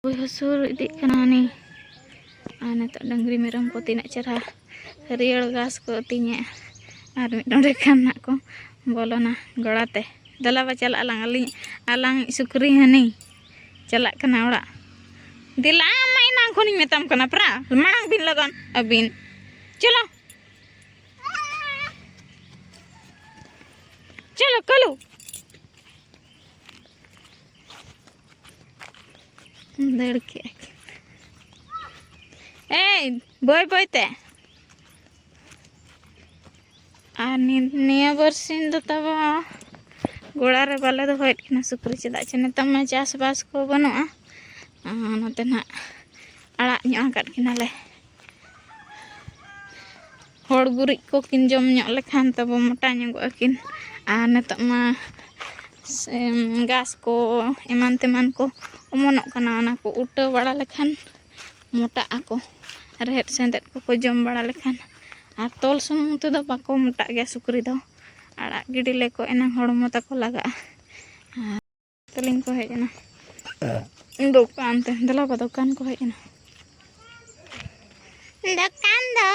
ᱦᱩᱭ ᱦᱚᱸ ᱥᱩᱨ ᱤᱫᱤᱜ ᱠᱟᱱᱟ ᱩᱱᱤ᱾ ᱟᱨ ᱱᱤᱛᱚᱜ ᱰᱟᱹᱝᱨᱤ ᱢᱮᱨᱚᱢ ᱠᱚ ᱛᱤᱱᱟᱹᱜ ᱪᱮᱦᱨᱟ ᱦᱟᱹᱨᱭᱟᱹᱲ ᱜᱷᱟᱥ ᱠᱚ ᱟᱹᱛᱤᱧᱮᱫ᱾ ᱟᱨ ᱢᱤᱫ ᱰᱚᱸᱰᱮ ᱠᱷᱟᱱ ᱱᱟᱜ ᱠᱚ ᱵᱚᱞᱚᱱᱟ ᱜᱚᱲᱟ ᱛᱮ᱾ ᱫᱮᱞᱟ ᱵᱟ ᱪᱟᱞᱟᱜ ᱟᱞᱟᱝ, ᱟᱹᱞᱤᱧ, ᱟᱞᱟᱝ ᱥᱩᱠᱨᱤ ᱦᱟᱹᱱᱤ ᱪᱟᱞᱟᱜ ᱠᱟᱱᱟ ᱚᱲᱟᱜ᱾ ᱫᱮᱞᱟ, ᱟᱢ ᱢᱟ ᱮᱱᱟᱝ ᱠᱷᱚᱱᱤᱧ ᱢᱮᱛᱟᱢ ᱠᱟᱱᱟ ᱯᱨᱟ, ᱢᱟᱲᱟᱝ ᱵᱤᱱ ᱞᱟᱜᱟᱱ ᱟᱹᱵᱤᱱ᱾ ᱪᱚᱞᱚ᱾ ᱪᱚᱞᱚ, ᱠᱟᱞᱩ᱾ ᱫᱟᱹᱲ ᱠᱮᱜᱼᱟ ᱠᱤᱱ᱾ ᱮᱭ, ᱵᱟᱹᱭ ᱵᱟᱹᱭ ᱛᱮ᱾ ᱟᱨ ᱱᱤ-, ᱱᱤᱭᱟᱹ ᱵᱟᱨᱥᱤᱧ ᱫᱚ ᱛᱟᱵᱚ ᱜᱚᱲᱟ ᱨᱮ ᱵᱟᱞᱮ ᱫᱚᱦᱚᱭᱮᱫ ᱠᱤᱱᱟ ᱥᱩᱠᱨᱤ, ᱪᱮᱫᱟᱜ ᱪᱮ ᱱᱤᱛᱚᱜ ᱢᱟ ᱪᱟᱥᱵᱟᱥ ᱠᱚ ᱵᱟᱹᱱᱩᱜᱼᱟ᱾ ᱟᱨ ᱱᱚᱛᱮ ᱱᱟᱜ ᱟᱲᱟᱜ ᱧᱚᱜ ᱟᱠᱟᱫ ᱠᱤᱱᱟᱞᱮ᱾ ᱦᱚᱲ ᱜᱩᱨᱤᱡ ᱠᱚ ᱠᱤᱱ ᱡᱚᱢ ᱧᱚᱜ ᱞᱮᱠᱷᱟᱱ ᱛᱟᱵᱚ ᱢᱚᱴᱟ ᱧᱚᱜᱚᱜ ᱟᱹᱠᱤᱱ᱾ ᱟᱨ ᱱᱤᱛᱚᱜ ᱢᱟ ᱥᱮ-, ᱜᱷᱟᱥ ᱠᱚ ᱮᱢᱟᱱ ᱛᱮᱢᱟᱱ ᱠᱚ ᱚᱢᱚᱱᱚᱜ ᱠᱟᱱᱟ, ᱚᱱᱟ ᱠᱚ ᱩᱴᱟᱹ ᱵᱟᱲᱟ ᱞᱮᱠᱷᱟᱱ ᱢᱚᱴᱟᱜ ᱟᱠᱚ, ᱨᱮᱦᱮᱫ ᱥᱮᱸᱫᱮᱫ ᱠᱚᱠᱚ ᱡᱚᱢ ᱵᱟᱲᱟ ᱞᱮᱠᱷᱟᱱ᱾ ᱟᱨ ᱛᱚᱞ ᱥᱩᱢᱩᱝ ᱛᱮᱫᱚ ᱵᱟᱠᱚ ᱢᱚᱴᱟᱜ ᱜᱮᱭᱟ ᱥᱩᱠᱨᱤ ᱫᱚ, ᱟᱲᱟᱜ ᱜᱤᱰᱤ ᱞᱮᱠᱚ ᱮᱱᱟᱝ ᱦᱚᱲᱢᱚ ᱛᱟᱠᱚ ᱞᱟᱜᱟᱜᱼᱟ᱾ ᱟᱨ ᱛᱟᱹᱞᱤᱧ ᱠᱚ ᱦᱮᱡ ᱮᱱᱟ ᱫᱚᱠᱟᱱ ᱛᱮ, ᱫᱮᱞᱟ ᱵᱟ, ᱫᱚᱠᱟᱱ ᱠᱚ ᱦᱮᱡ ᱮᱱᱟ᱾ ᱫᱚᱠᱟᱱ ᱫᱚ